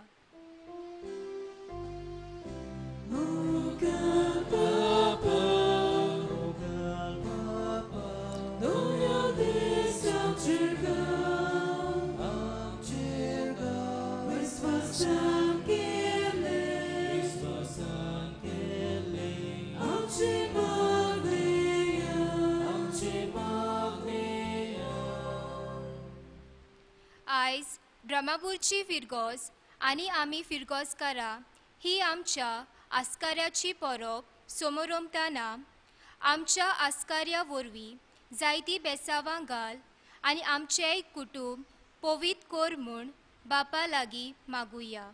आयज ब्रह्मापूरची फिरगोज आनी आमी फिरगोजकारां ही आमच्या आस्काऱ्याची परब समोरमताना आमच्या आस्काऱ्या वरवीं जायतीं बेसावां घाल आनी आमचेंय कुटूंब पवित्र कर म्हूण बापा लागीं मागुया.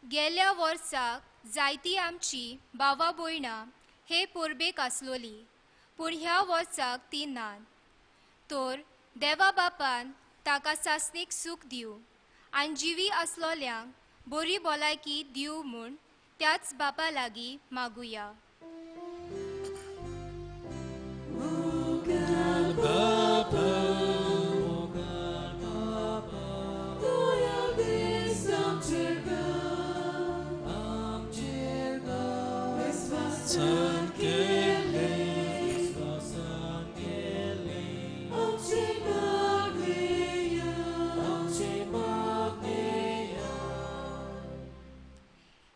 गेल्या वर्साक जायती आमची बावा भयणां हे परबेक आसलोली, पूण ह्या वर्साक ती नात. तर देवा बापान ताका सासणीक सूख दिवं आनी जिवी आसलोल्यांक बरी भलायकी दिवं म्हूण त्याच बापा लागीं मागुया.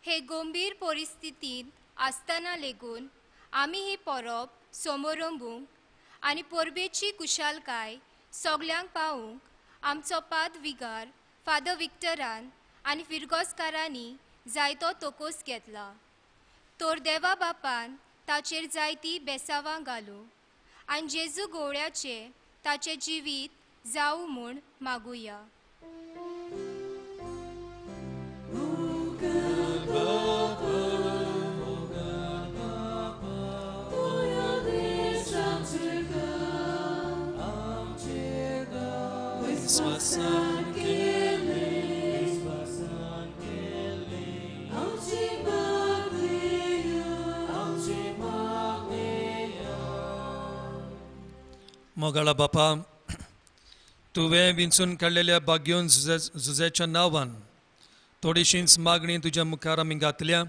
हे गंभीर परिस्थितींत आसतना लेगून आमी ही परब समोरंबूंक आनी परबेची कुशालकाय सगल्यांक पावूंक आमचो पाद विगार फादर विक्टरान आनी फिरगोजकारांनी जायतो तोकोस घेतला. तर देवा बापान ताचेर जायती बेसावां घालूं आनी जेजू गोवळ्याचें ताचें जिवीत जावं म्हूण मागुया. मोगाळा बापा, तुवें विंचून काडलेल्या भाग्योन जुझ्याच्या नांवान थोडीशींच मागणी तुज्या मुखार आमी घातल्या,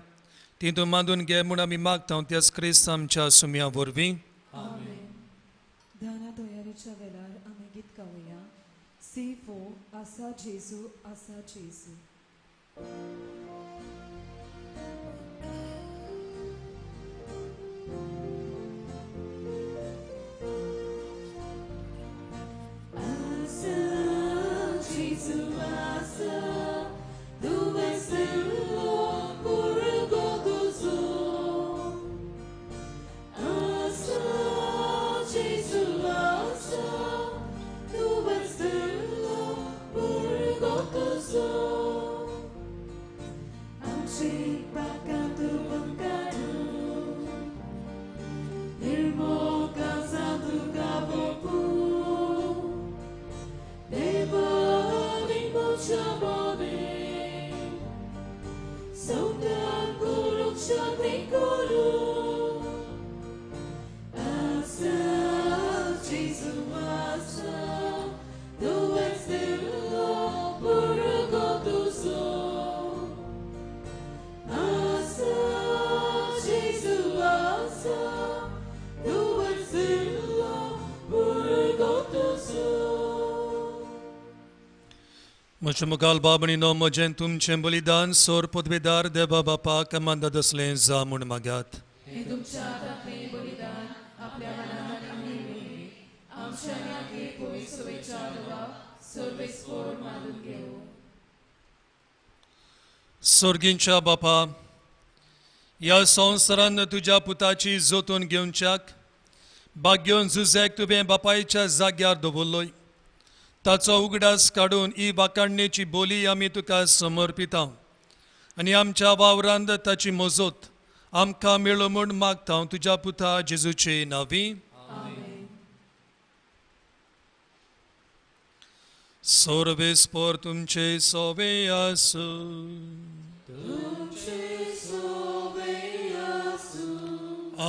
ती तूं मांदून घे म्हूण आमी मागता त्याच क्रिस्त आमच्या सुम्या वरवीं. ध्याना तयारीच्या वेळार आमी गीत गावया. C4 आसा जेजू आसा जेजू. म्हज्या मुखाल बाबणीनो म्हजें तुमचें बलिदान सोर पदवेदार देवा बापाक मानतात असलें जा म्हूण मागात. सोर्गींच्या बापा, ह्या संवसारान तुज्या पुताची जोतून घेवच्याक भाग्योन झुजाक तुवें बापायच्या जाग्यार दवरलोय, ताचो उगडास काडून ही वाखाणणेची बोली आमी तुका समर्पिता आनी आमच्या वावरांत ताची मजत आमकां मेळो म्हूण मागता तुज्या पुता जेजूचे नांवी. सर्वेस्पर तुमचे सोवे आसूं.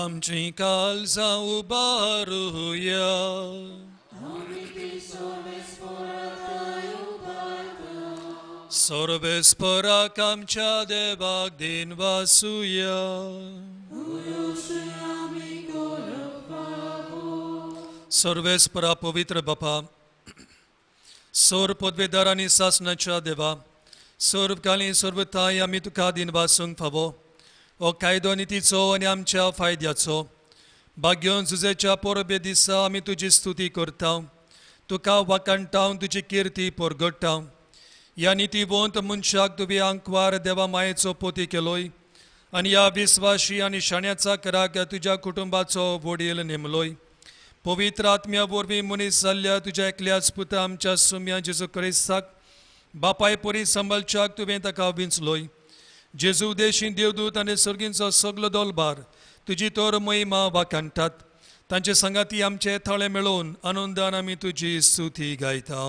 आमची काळजां उबारुया. सर्वेस्पराक आमच्या देवाक दिन वासुया. सर्वेस्परा पवित्र बापा, सोर पदवेदार आनी सासणाच्या देवा, सर्वकाली सर्वताय आमी तुका दिन वासूंक फावो हो कायदो नितीचो आनी आमच्या फायद्याचो. भाग्योन जुजेच्या परबे दिसा आमी तुजी स्तुती करता, तुका वाखाणटा, तुजी किर्ती परगडटा. ह्या नितीवंत मनशाक तुवें आंकवार देवा मायेचो पोती केलोय आनी ह्या विस्वाशी आनी शाण्याचा कराक तुज्या कुटुंबाचो वडील नेमलोय. पवित्र आत्म्या वरवीं मनीस जाल्ल्या तुज्या एकल्याच पुता आमच्या सुम्या जेजू क्रिस्ताक बापाय परी सांबाळच्याक तुवें ताका विंचलोय. जेजू देशी देवदूत आनी सर्गींचो सगलो दोलबार तुजी तर महिमा वाखाणटात. तांचे सांगाती आमचे थळे मेळोवन आनंदान आमी तुजी स्तुती गायता.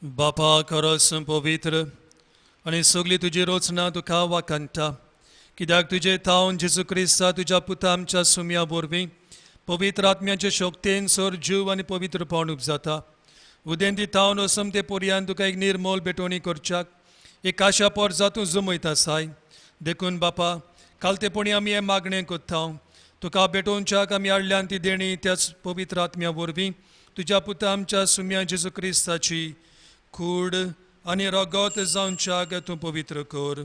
बापा खरोच पवित्र आनी सगली तुजी रचना तुका वाखाणटा, कित्याक तुजे थावन जेजू क्रिस्ता तुज्या पुता आमच्या सुम्या वरवीं पवित्र आत्म्याचे शक्तेन सर जीव आनी पवित्रपण उपजाता. उदेंती थावन असमते पोरयान तुका एक निर्मोल भेटवणी करच्याक एक आशा पोरजा तूं जमयत आसाय. देखून बापा कालतेपणी आमी हें मागणें करता, तुका भेटोवच्याक आमी हाडल्यान ती देणी त्याच पवित्र आत्म्या वरवीं तुज्या पुता आमच्या सुम्या जेजू क्रिस्ताची कूड आनी रगत जावच्याक तूं पवित्र कर.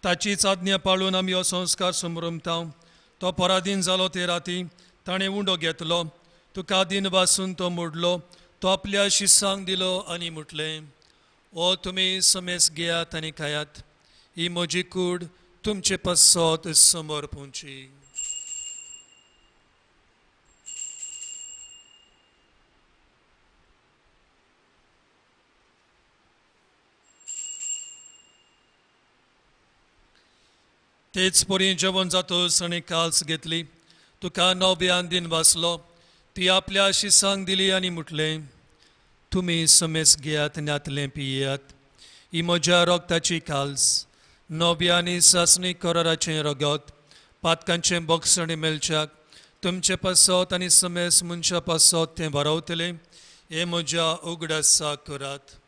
ताचीच आज्ञा पाळून आमी हो संस्कार समरमता. तो पराधीन जालो ते राती ताणें उंडो घेतलो, तुका दिन वासून तो मोडलो, तो आपल्या शिसांक दिलो आनी म्हटलें, ओ तुमी समेस घेयात आनी खायात, ही म्हजी कूड तुमचे पासत समर्पुची. तेच परी जेवण जातच आनी काल्स घेतली, तुका नव्यान दिन वाचलो, ती आपल्या शिसांक दिली आनी म्हटलें, तुमी समेस घेयात आनी पियात, ही म्हज्या रगताची काल्स, नव्या आनी सासणी कराराचें रगत, पातकांचें बक्षण मेळच्याक तुमचे पासत आनी समेस मनशा पासत तें बरोवतलें, हें म्हज्या उगडासाक करात.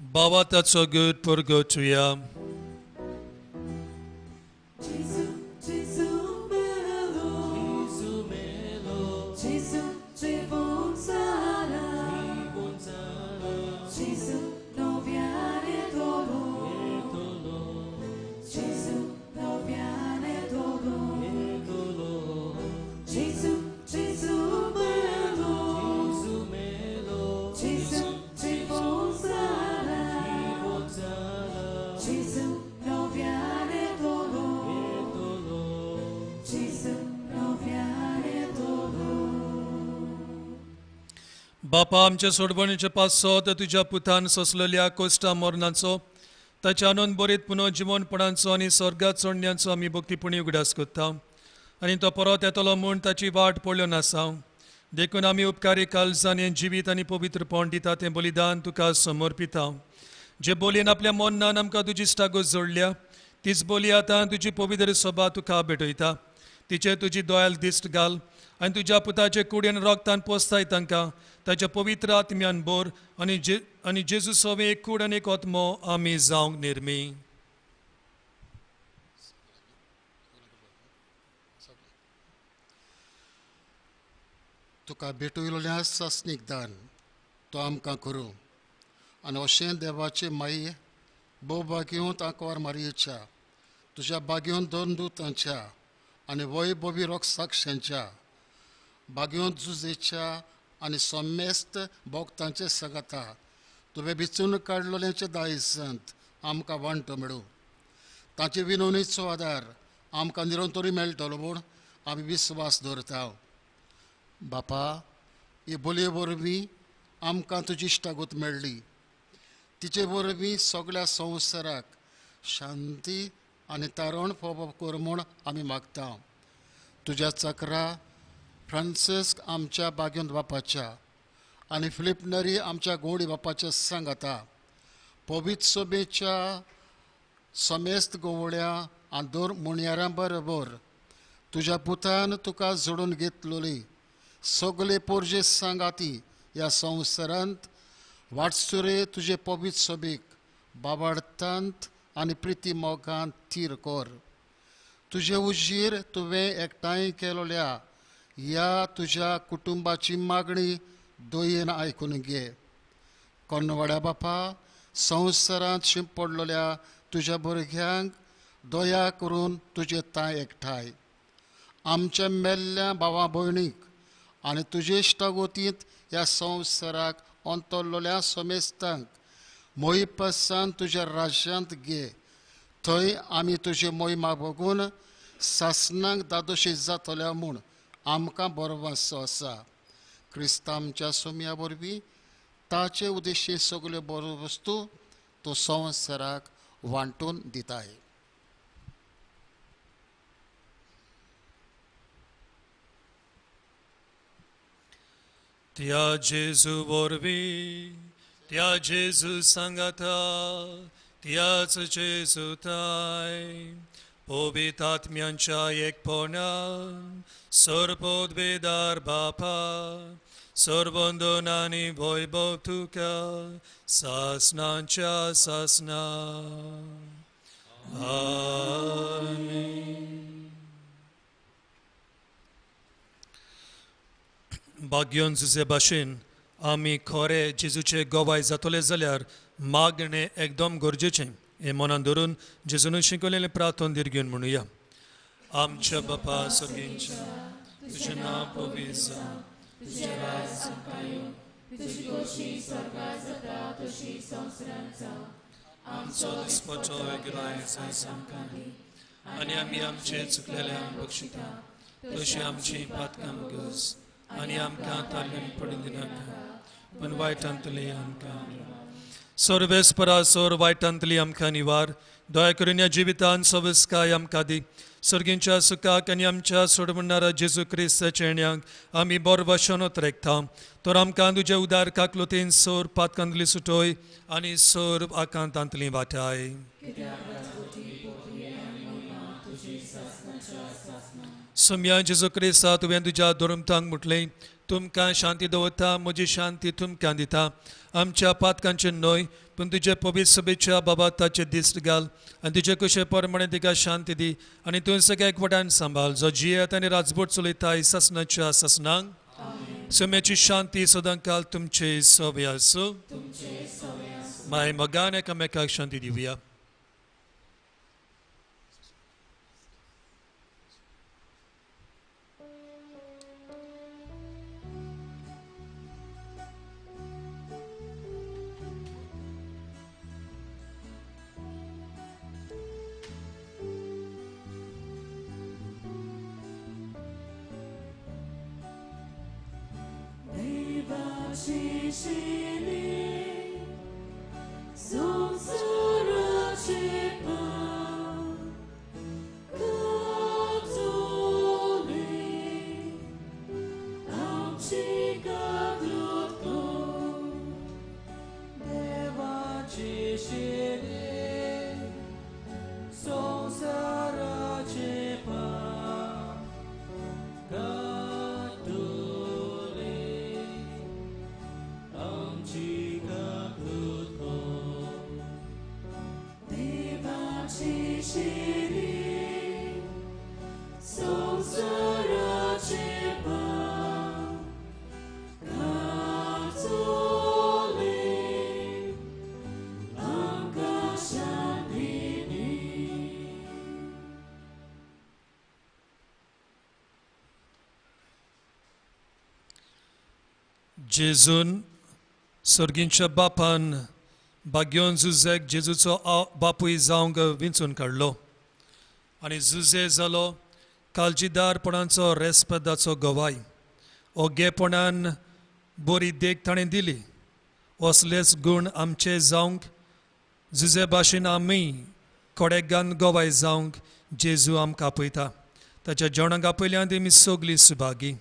बाबा ताचो गुड परगटुया. बापा आमच्या सोडवणीचे पासत तुज्या पुतान सोंसलेल्या कोश्टा मरणाचो, ताच्या आनंद बरीत पुनः जिवनपणाचो आनी स्वर्गात चडण्याचो आमी भक्तीपणी उगडास करता आनी तो परत येतलो म्हूण ताची वाट पळोवन आसा. देखून आमी उपकारी काळजान हें जिवीत आनी पवित्रपण दिता तें बलिदान तुका समर्पिता. जे बोलयेन आपल्या मरणान आमकां तुजी इश्टागत जोडल्या तीच बोली आतां तुजी पवित्र सभा तुका भेटयता. तिचेर तुजी दोयाल दिश्ट घाल आनी तुज्या पुताचे कुडीन रगतान पोसताय तांकां ताच्या पवित्र आत्म्यान बोर आनी जेजू सवे एक कूड आनी एक आत्मो आमी जावंक निर्मी. तुका भेटयलें सासणीक दान तो आमकां करूं आनी अशें देवाचे माई भोव भाग्योंत आंकवार मारयेच्या तुज्या भाग्योंत दोन दुतांच्या आनी वय बोबी रोग साक्षांच्या भाग्योंत जुजेच्या आनी समेस्त भोक्तांचे सगाता तुवें विचून काडलेल्यांचे दायजंत आमकां वांटो मेळूं. तांचे विनवणीचो आदार आमकां निरंतरी मेळटलो म्हूण आमी विस्वास दवरता. बापा, हे बोलये वरवीं आमकां तुजी इश्टागत मेळ्ळी, तिचे वरवीं सगळ्या संवसाराक शांती आनी तारण फोवप कर म्हूण आमी मागता. तुज्या चक्रा फ्रांसिस्क आमच्या बाग्योंत बापाच्या आनी फिलिपनरी आमच्या गोडी बापाच्या सांगाता पवित्र सभेच्या समेस्त गोवळ्या आनी दोन मुणयारां बरोबर तुज्या पुतान तुका जोडून घेतलोली सगळे पोरजे सांगाती ह्या संवसारांत वाटसुरे तुजे पवित्र सभेक बाबार्थांत आनी प्रिती मोगांत थीर कर. तुजे उजीर तुवें एकठांय केलोल्या ह्या तुज्या कुटुंबाची मागणी दयेन आयकून घे. कोणवाड्या बापा, संवसारांत शिंपडलेल्या तुज्या भुरग्यांक दया करून तुजे तांय एकठांय आमच्या मेल्ल्या भावा भयणीक आनी तुजे इश्टागतींत ह्या संवसाराक अंतरलेल्या समेस्तांक मोहिपासान तुज्या राज्यांत घे. थंय आमी तुजे मोहिमा बघून सासणाक दादोशी जातल्या म्हूण आमकां बरो वासो आसा. क्रिस्तांच्या सोम्या वरवीं ताचे उद्देश्य सगल्यो बऱ्यो वस्तू तो संवसाराक वांटून दिताय. त्या जेजू वरवीं, त्या जेजू सांगाता, त्याच जेजू ताय पवित्र आत्म्यांच्या एकपणान सर्वोद्वेदार बापा सर्वंदन आनी वैभव तुका सासनाच्या सासना. आमेन. भाग्योन जुजे भाशेन आमी खरे जेजूचे गवाय जातले जाल्यार मागणें एकदम गरजेचें हें मनान धरून जेजून शिकयलेलें प्रार्थन दीर्घ म्हणुया. आमच्या बापा सर्गींच्या, तुजें नांव पवित्र जावं, तुजें राज आमकां येवं, तुजी खोशी स्वर्गार जाता तशी संवसारांत जावं. आमचो दिसपट्टो गिरायक आयज आमकां दी आनी आमी आमचे चुकलेल्यांक बक्षिता तशी आमची पातकां गज आनी आमकां ताल्ल्यान पडून दिनाका पूण वायटांतली आमकां सर्वेस्परा सोर वायटांतली आमकां निवार. दया करून ह्या जिवितान सवस्काय आमकां दी. सर्गींच्या सुखाक आनी आमच्या सोडवणारा जेजू क्रिस्ताच्या येण्याक आमी बरो वशनोत रेखता. तर आमकां तुज्या उदार काकलोतीन सोर पातकांतली सुटोय आनी सोर आकांतांतली वाटाय. सोम्या जेजू क्रिस्ता, तुवें तुज्या धर्मतांक म्हटलें, तुमकां शांती दवरता, म्हजी शांती तुमकां दिता. आमच्या पातकांचें न्हय पूण तुजे पवित्र सभेच्या बाबा ताचे दिश्ट घाल आनी तुजे कुशे प्रमाणे तिका शांती दी आनी तूं सगळ्या एकवटान सांबाळ जो जियेत आनी राजबोट चलयता सासनाच्या सासनांक. सोम्याची शांती सदांकाल तुमचे सवे आसूं. माय मोगान एकामेकाक शांती दिवया. जेजून सर्गींच्या बापान भाग्योन जुजेक जेजूचो बापूय जावंक विंचून काडलो आनी जुजे जालो काळजीदारपणाचो रेस्पेदाचो गवाय. ओगेपणान बरी देख ताणें दिली. असलेच गूण आमचे जावंक जुजे भाशेन आमी कोडेगान गवाय जावंक जेजू आमकां आपयता. ताच्या जेवणाक आपयल्यान आमी सगळीं सुभागी.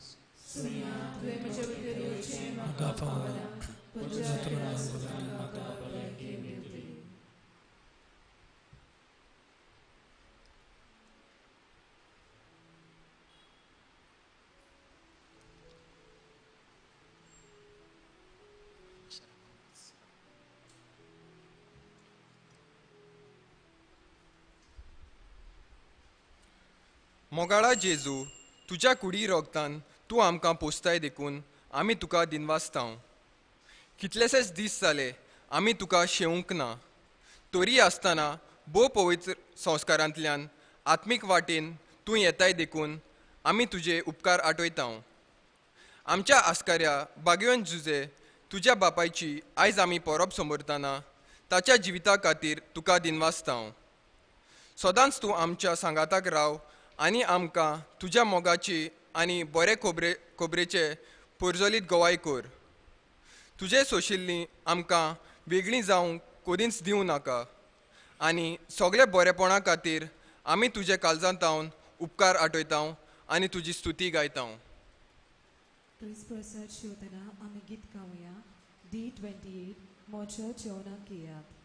मोगाळा जेजू, तुज्या कुडी रोगतान तूं आमकां पोसताय देखून आमी तुका दिनवासतांव. कितलेशेच दीस जाले आमी तुका शेवंक ना, तरी आसतना भोव पवित्र संस्कारांतल्यान आत्मीक वाटेन तूं येताय देखून आमी तुजे उपकार आठयतांव. आमच्या आस्काऱ्या बागेवन जुजे तुज्या बापायची आयज आमी परब समरतना ताच्या जिविता खातीर तुका दिनवासतांव. सदांच तूं आमच्या सांगाताक राव आनी आमकां तुज्या मोगाची आनी बरे खोबरेचे पोरजोलीत गवाय कर. तुजें सोशिल्लीं आमकां वेगळीं जावंक कोदींच दिवं नाका आनी सगळे बरेपणा खातीर आमी तुजे काळजांत उपकार आठयता आनी तुजी स्तुती गायता. क्रिस्त प्रसाद शिवतना आमी गीत गावया D28 मोच्या जेवणाक येयात.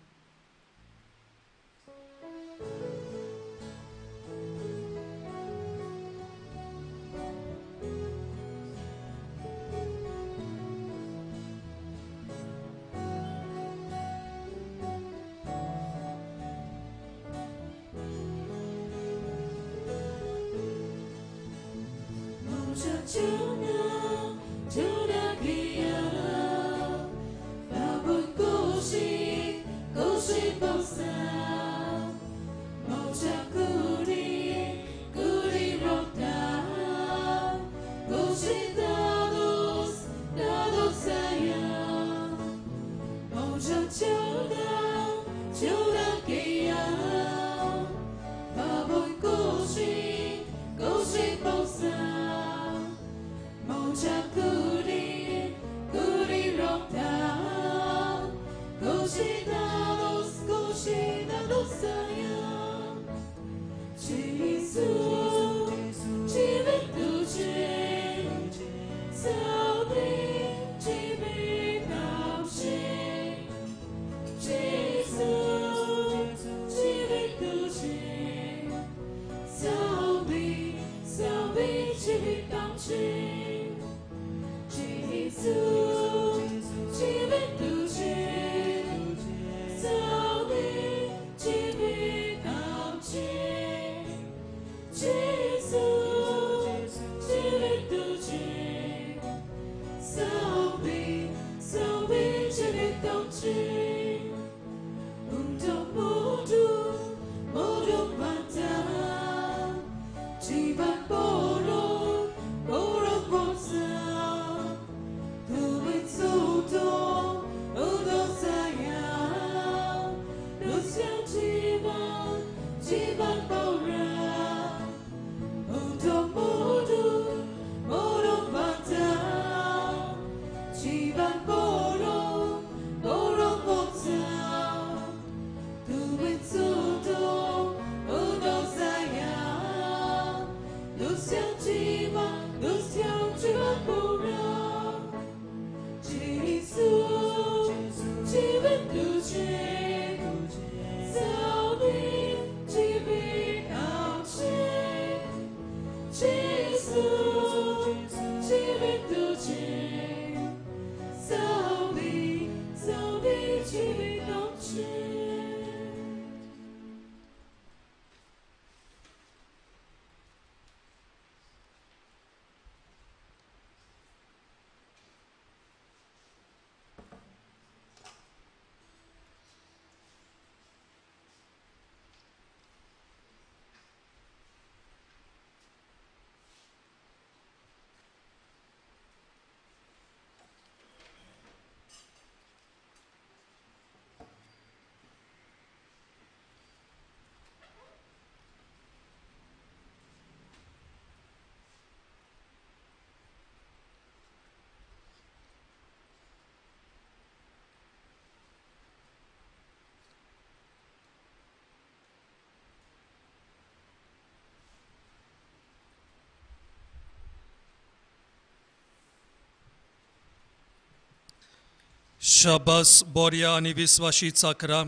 शाबास बोरया आनी विस्वाशी चाकरा,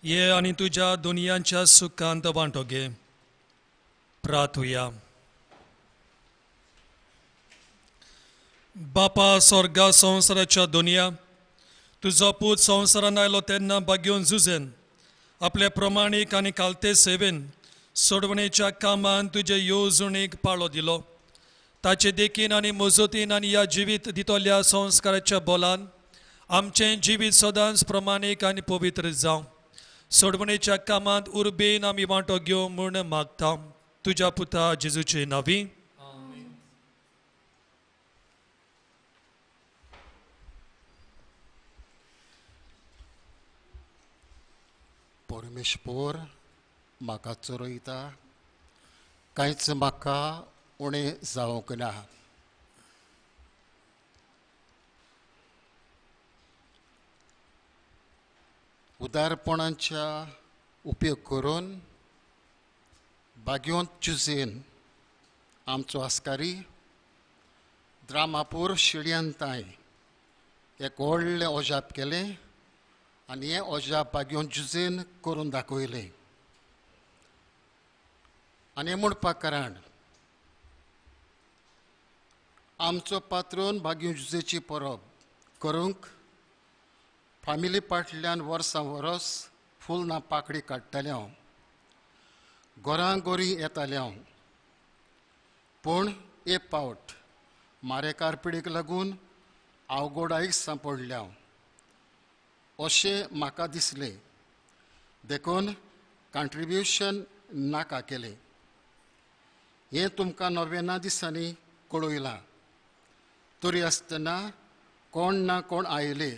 ये आनी तुज्या दुनियांच्या सुखांत वांटो घे. प्रार्थुया. बापा स्वर्गा संवसाराच्या दुनिया, तुजो पूत संवसारान आयलो तेन्ना बागेवन झुजेन आपल्या प्रमाणीक आनी कालते सेवेन सोडवणेच्या कामान तुजे येवजणेक पाळो दिलो. ताचे देखीन आनी मजतीन आनी ह्या जिवीत दितल्या संस्काराच्या बोलान आमचें जिवीत सदांच प्रमाणीक आनी पवित्र जावं. सोडवणेच्या कामांत उर्बेन आमी वांटो घेवं म्हूण मागता तुज्या पुता जेजूचे नांवी. परमेश्वर म्हाका चरयता, कांयच म्हाका उणें जावंक ना. उदारपणाच्या उपयोग करून बागयोंत चुजेन आमचो आस्कारी द्रामापूर शिडयान तांय एक व्हडलें ओजाप केलें आनी हें ओजाप बागयोंत जुजेन करून दाखयलें. आनी म्हणपाक कारण आमचो पात्रोन बागयों जुजेची परब करूंक फामिली पाटल्यान वर्सां वरस फूल ना पाकडी काडटालें हांव, घरां गोरी येतालें हांव. पूण एक पावट मारेकार पिडीक लागून आवगोडाईक सांपडलें हांव अशें म्हाका दिसलें, देखून कंट्रिब्युशन नाका केलें. हें तुमकां नोवेना दिसांनी कळयलां. तरी आसतना कोण ना कोण आयले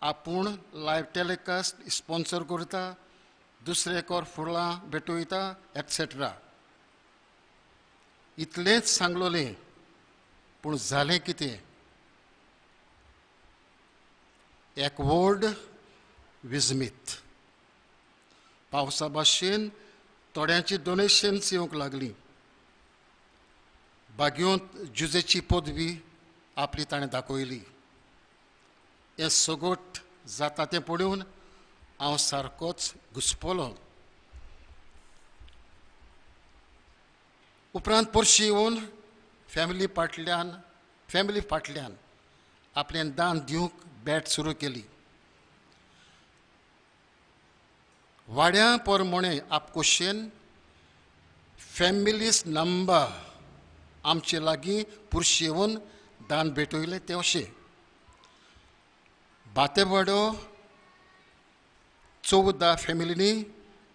आपूण लायव टेलिकास्ट स्पॉन्सर करता, दुसरे कोर फुलां भेटयता एटसेट्रा. इतलेंच सांगलोलें, पूण जालें कितें, एक व्हड विजमीत पावसा भाशेन थोड्यांची डोनेशन्स येवंक लागलीं. बागयोंत जुजेची पदवी आपली ताणें दाखयली. हें सगट जाता तें पळोवन हांव सारकोच घुसपलो. उपरांत परशी येवन फॅमिली फाटल्यान आपलें दान दिवंक बॅट सुरू केली. वाड्या परमोणें आपकोशेन फॅमिलीज नंबर आमचे लागीं पुरशी येवन दान भेटयलें तें अशें: बातेवाडो 14 फॅमिलींनी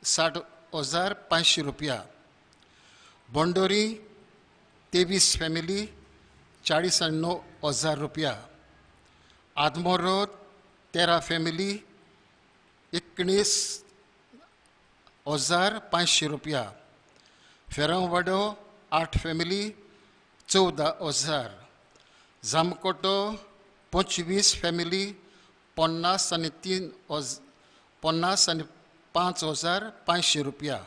60,500 रुपया, बोंडोरी 23 फॅमिली 49,000 रुपया, आदमोरो 13 फॅमिली 19,500 रुपया, फेरमवाडो 8 फॅमिली 14,000, जामकोटो 25 फॅमिली 55,500 रुपया,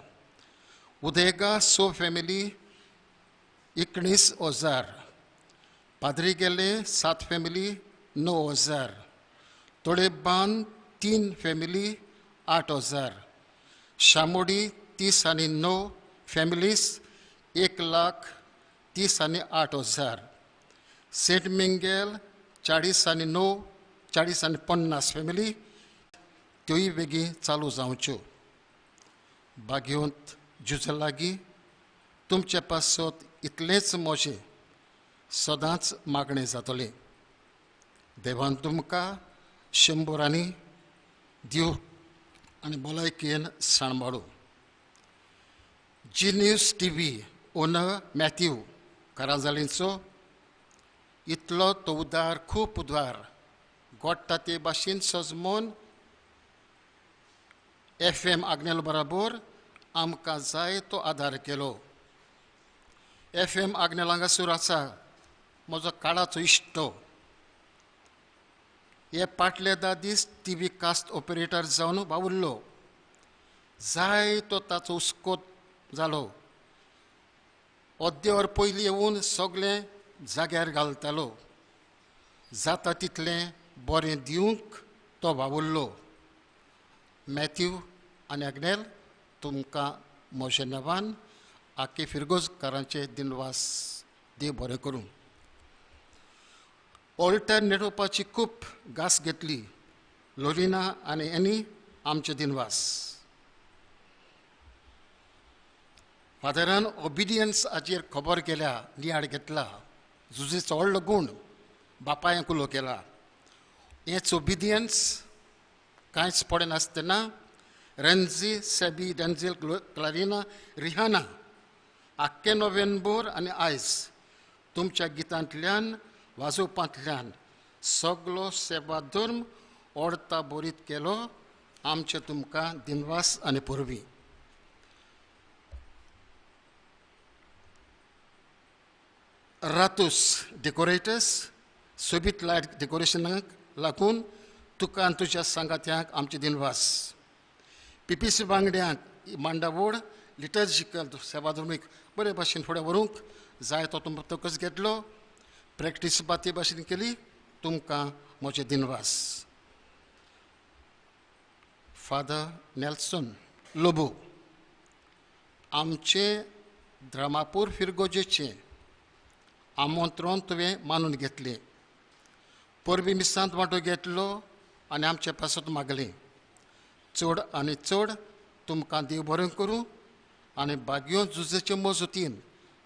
उदेगा 6 फॅमिली 19,000, पाद्री गेले 7 family 9,000, Todeban 3 family 8,000, Shamodi 39 families 1,38,000, saint Mingel 49 40 family त्योय बेगीन चालू जावच्यो. बागेवंत जुजा लागीं तुमचे पासत इतलेंच म्हजें सदांच मागणें जातलें. देवान तुमकां शंबरांनी दिव आनी भलायकेन सांबाळू. Zee news T V owner Matthew काराजालींचो इतलो तो उदार, खूब उदार, गोडटा ते भाशेन सजमोन एफ एम आग्नेल बराबर आमकां जाय तो आदार केलो. एफ एम आग्नेल हांगासर आसा म्हजो काळाचो इश्टो. हे पाटले 10 दीस टी व्ही कास्ट ऑपरेटर जावन वावुरलो. जाय तो ताचो हुस्को जालो. अर्दे वर पयलीं येवन सगळें जाग्यार घालतालो. जाता तितलें बरें दिवंक तो वावुरलो. मॅथ्यू आनी आग्नेल तुमकां म्हज्या नांवान आखे फिरगोजकारांचे दिनवास. देव बरें करूं. ऑल्टर नेटोवपाची खूब घास घेतली लोरिना आनी एनी, आमचे दिनवास. फादरान ओबिडियन्स हाचेर खबर केल्या, नियाळ घेतला. जुजेचो व्हडलो गूण बापायन उलो केला. हेच ओबिडियन्स कांयच पडनासतना रेन्झी, सेबी, डेन्झील, क्लारिना, रिहाना आख्खे नोव्हेंबर आनी आयज तुमच्या गितांतल्यान वाजोवपांतल्यान सगलो सेवा धर्म ओडता बोरीत केलो. आमचे तुमकां दिनवास आनी परबीं. रातूस डेकोरेटर्स सोबीत लायट डेकोरेशनाक लागून तुका आनी तुज्या सांगात्यांक आमचे दिनवास. पीपीसी वांगड्यांक मांडावड लिटर्जिकल सेवा धर्मीक बरे भाशेन फुडें व्हरूंक जाय तो तुमकां तकस घेतलो, प्रॅक्टीस बाती भाशेन केली, तुमकां म्हजे दिनवास. फादर नेल्सन लोबो आमचे द्रामापूर फिरगोजेचें आमंत्रण तुवें मानून घेतलें, परबी मिसांत वांटो घेतलो आनी आमचे पासत मागलें. चड आनी चड तुमकां देव बरें करूं आनी बागयो जुजेचे मजतीन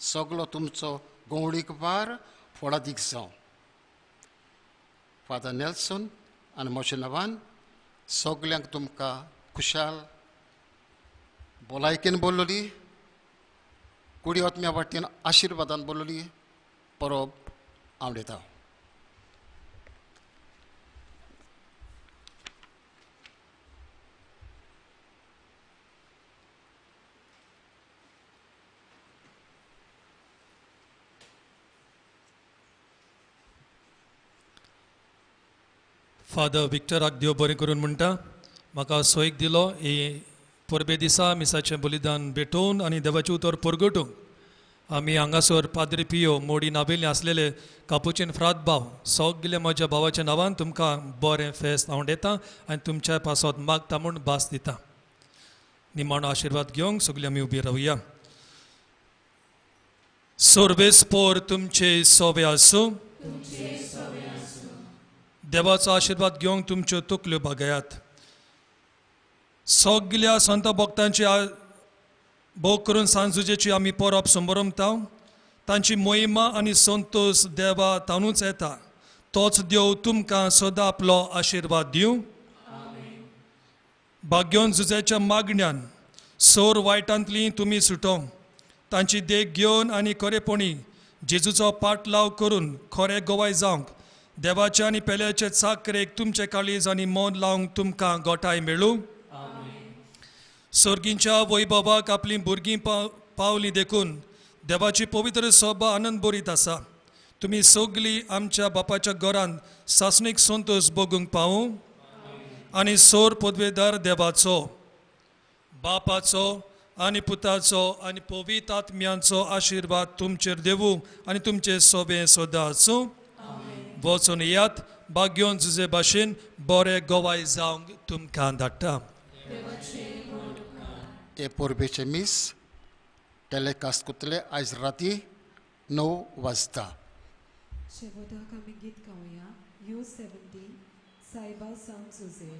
सगलो तुमचो गोवणीक भार फोडादीक जावं. फादर नेल्सन आनी म्हज्या नांवान सगल्यांक तुमकां खुशाल भलायकेन बोल्लोली, कुडी आत्म्या वाटेन आशिर्वादान बोल्लोली परब आवडटा. फादर विक्टराक देव बरें करून म्हणटा, म्हाका सोयीक दिलो ही परबे दिसा मिसाचें बलिदान भेटोवन आनी देवाचें उतर परगटूंक. आमी हांगासर पाद्री पियो मोडी नावेली आसलेले कापुचीन फ्रात भाव सगळे म्हज्या भावाच्या नांवान तुमकां बरें फेस्त हांव दिता आनी तुमच्या पासत मागता म्हूण भास दिता. निमाणो आशिर्वाद घेवंक सगळे आमी उबी रावया. सर्वेस्पोर तुमचे सोवे आसूं. देवाचो आशिर्वाद घेवंक तुमच्यो तकल्यो बागयात. सगल्या संत भक्तांची भोग करून सांजुजेची आमी परब संभरमता. तांची मोहिमा आनी संतोष देवा तानूच येता. तोच देव तुमकां सदां आपलो आशिर्वाद दिवं. भाग्योन जुजेच्या मागण्यान सोर वायटांतली तुमी सुटोवंक तांची देख घेवन आनी खरेपणी जेजूचो पाटलाव करून खरे गोवाय जावंक देवाच्या आनी पेल्याचे चाकरेक तुमचे काळीज आनी मन लावंक तुमकां गोठाय मेळूं. सर्गींच्या वैभवाक आपलीं भुरगीं पावलीं देखून देवाची पवित्र सभा आनंद बरीत आसा. तुमी सगळीं आमच्या बापाच्या घरांत सासणीक संतोष भोगूंक पावूं आनी सोर पदवेदार देवाचो बापाचो आनी पुताचो आनी पवित्र आत्म्यांचो आशिर्वाद तुमचेर देवूं आनी तुमचे सोबे सदां आसूं. वचून येयात भाग्योन जुजे भाशेन बरे गोवाय जावंक तुमकां धाडटा. हे परबेचें मीस टेलिकास्ट करतले आयज राती 9 वाजता. शेवटाक आमी गीत गावया U 17 सायबा सांग जुजे.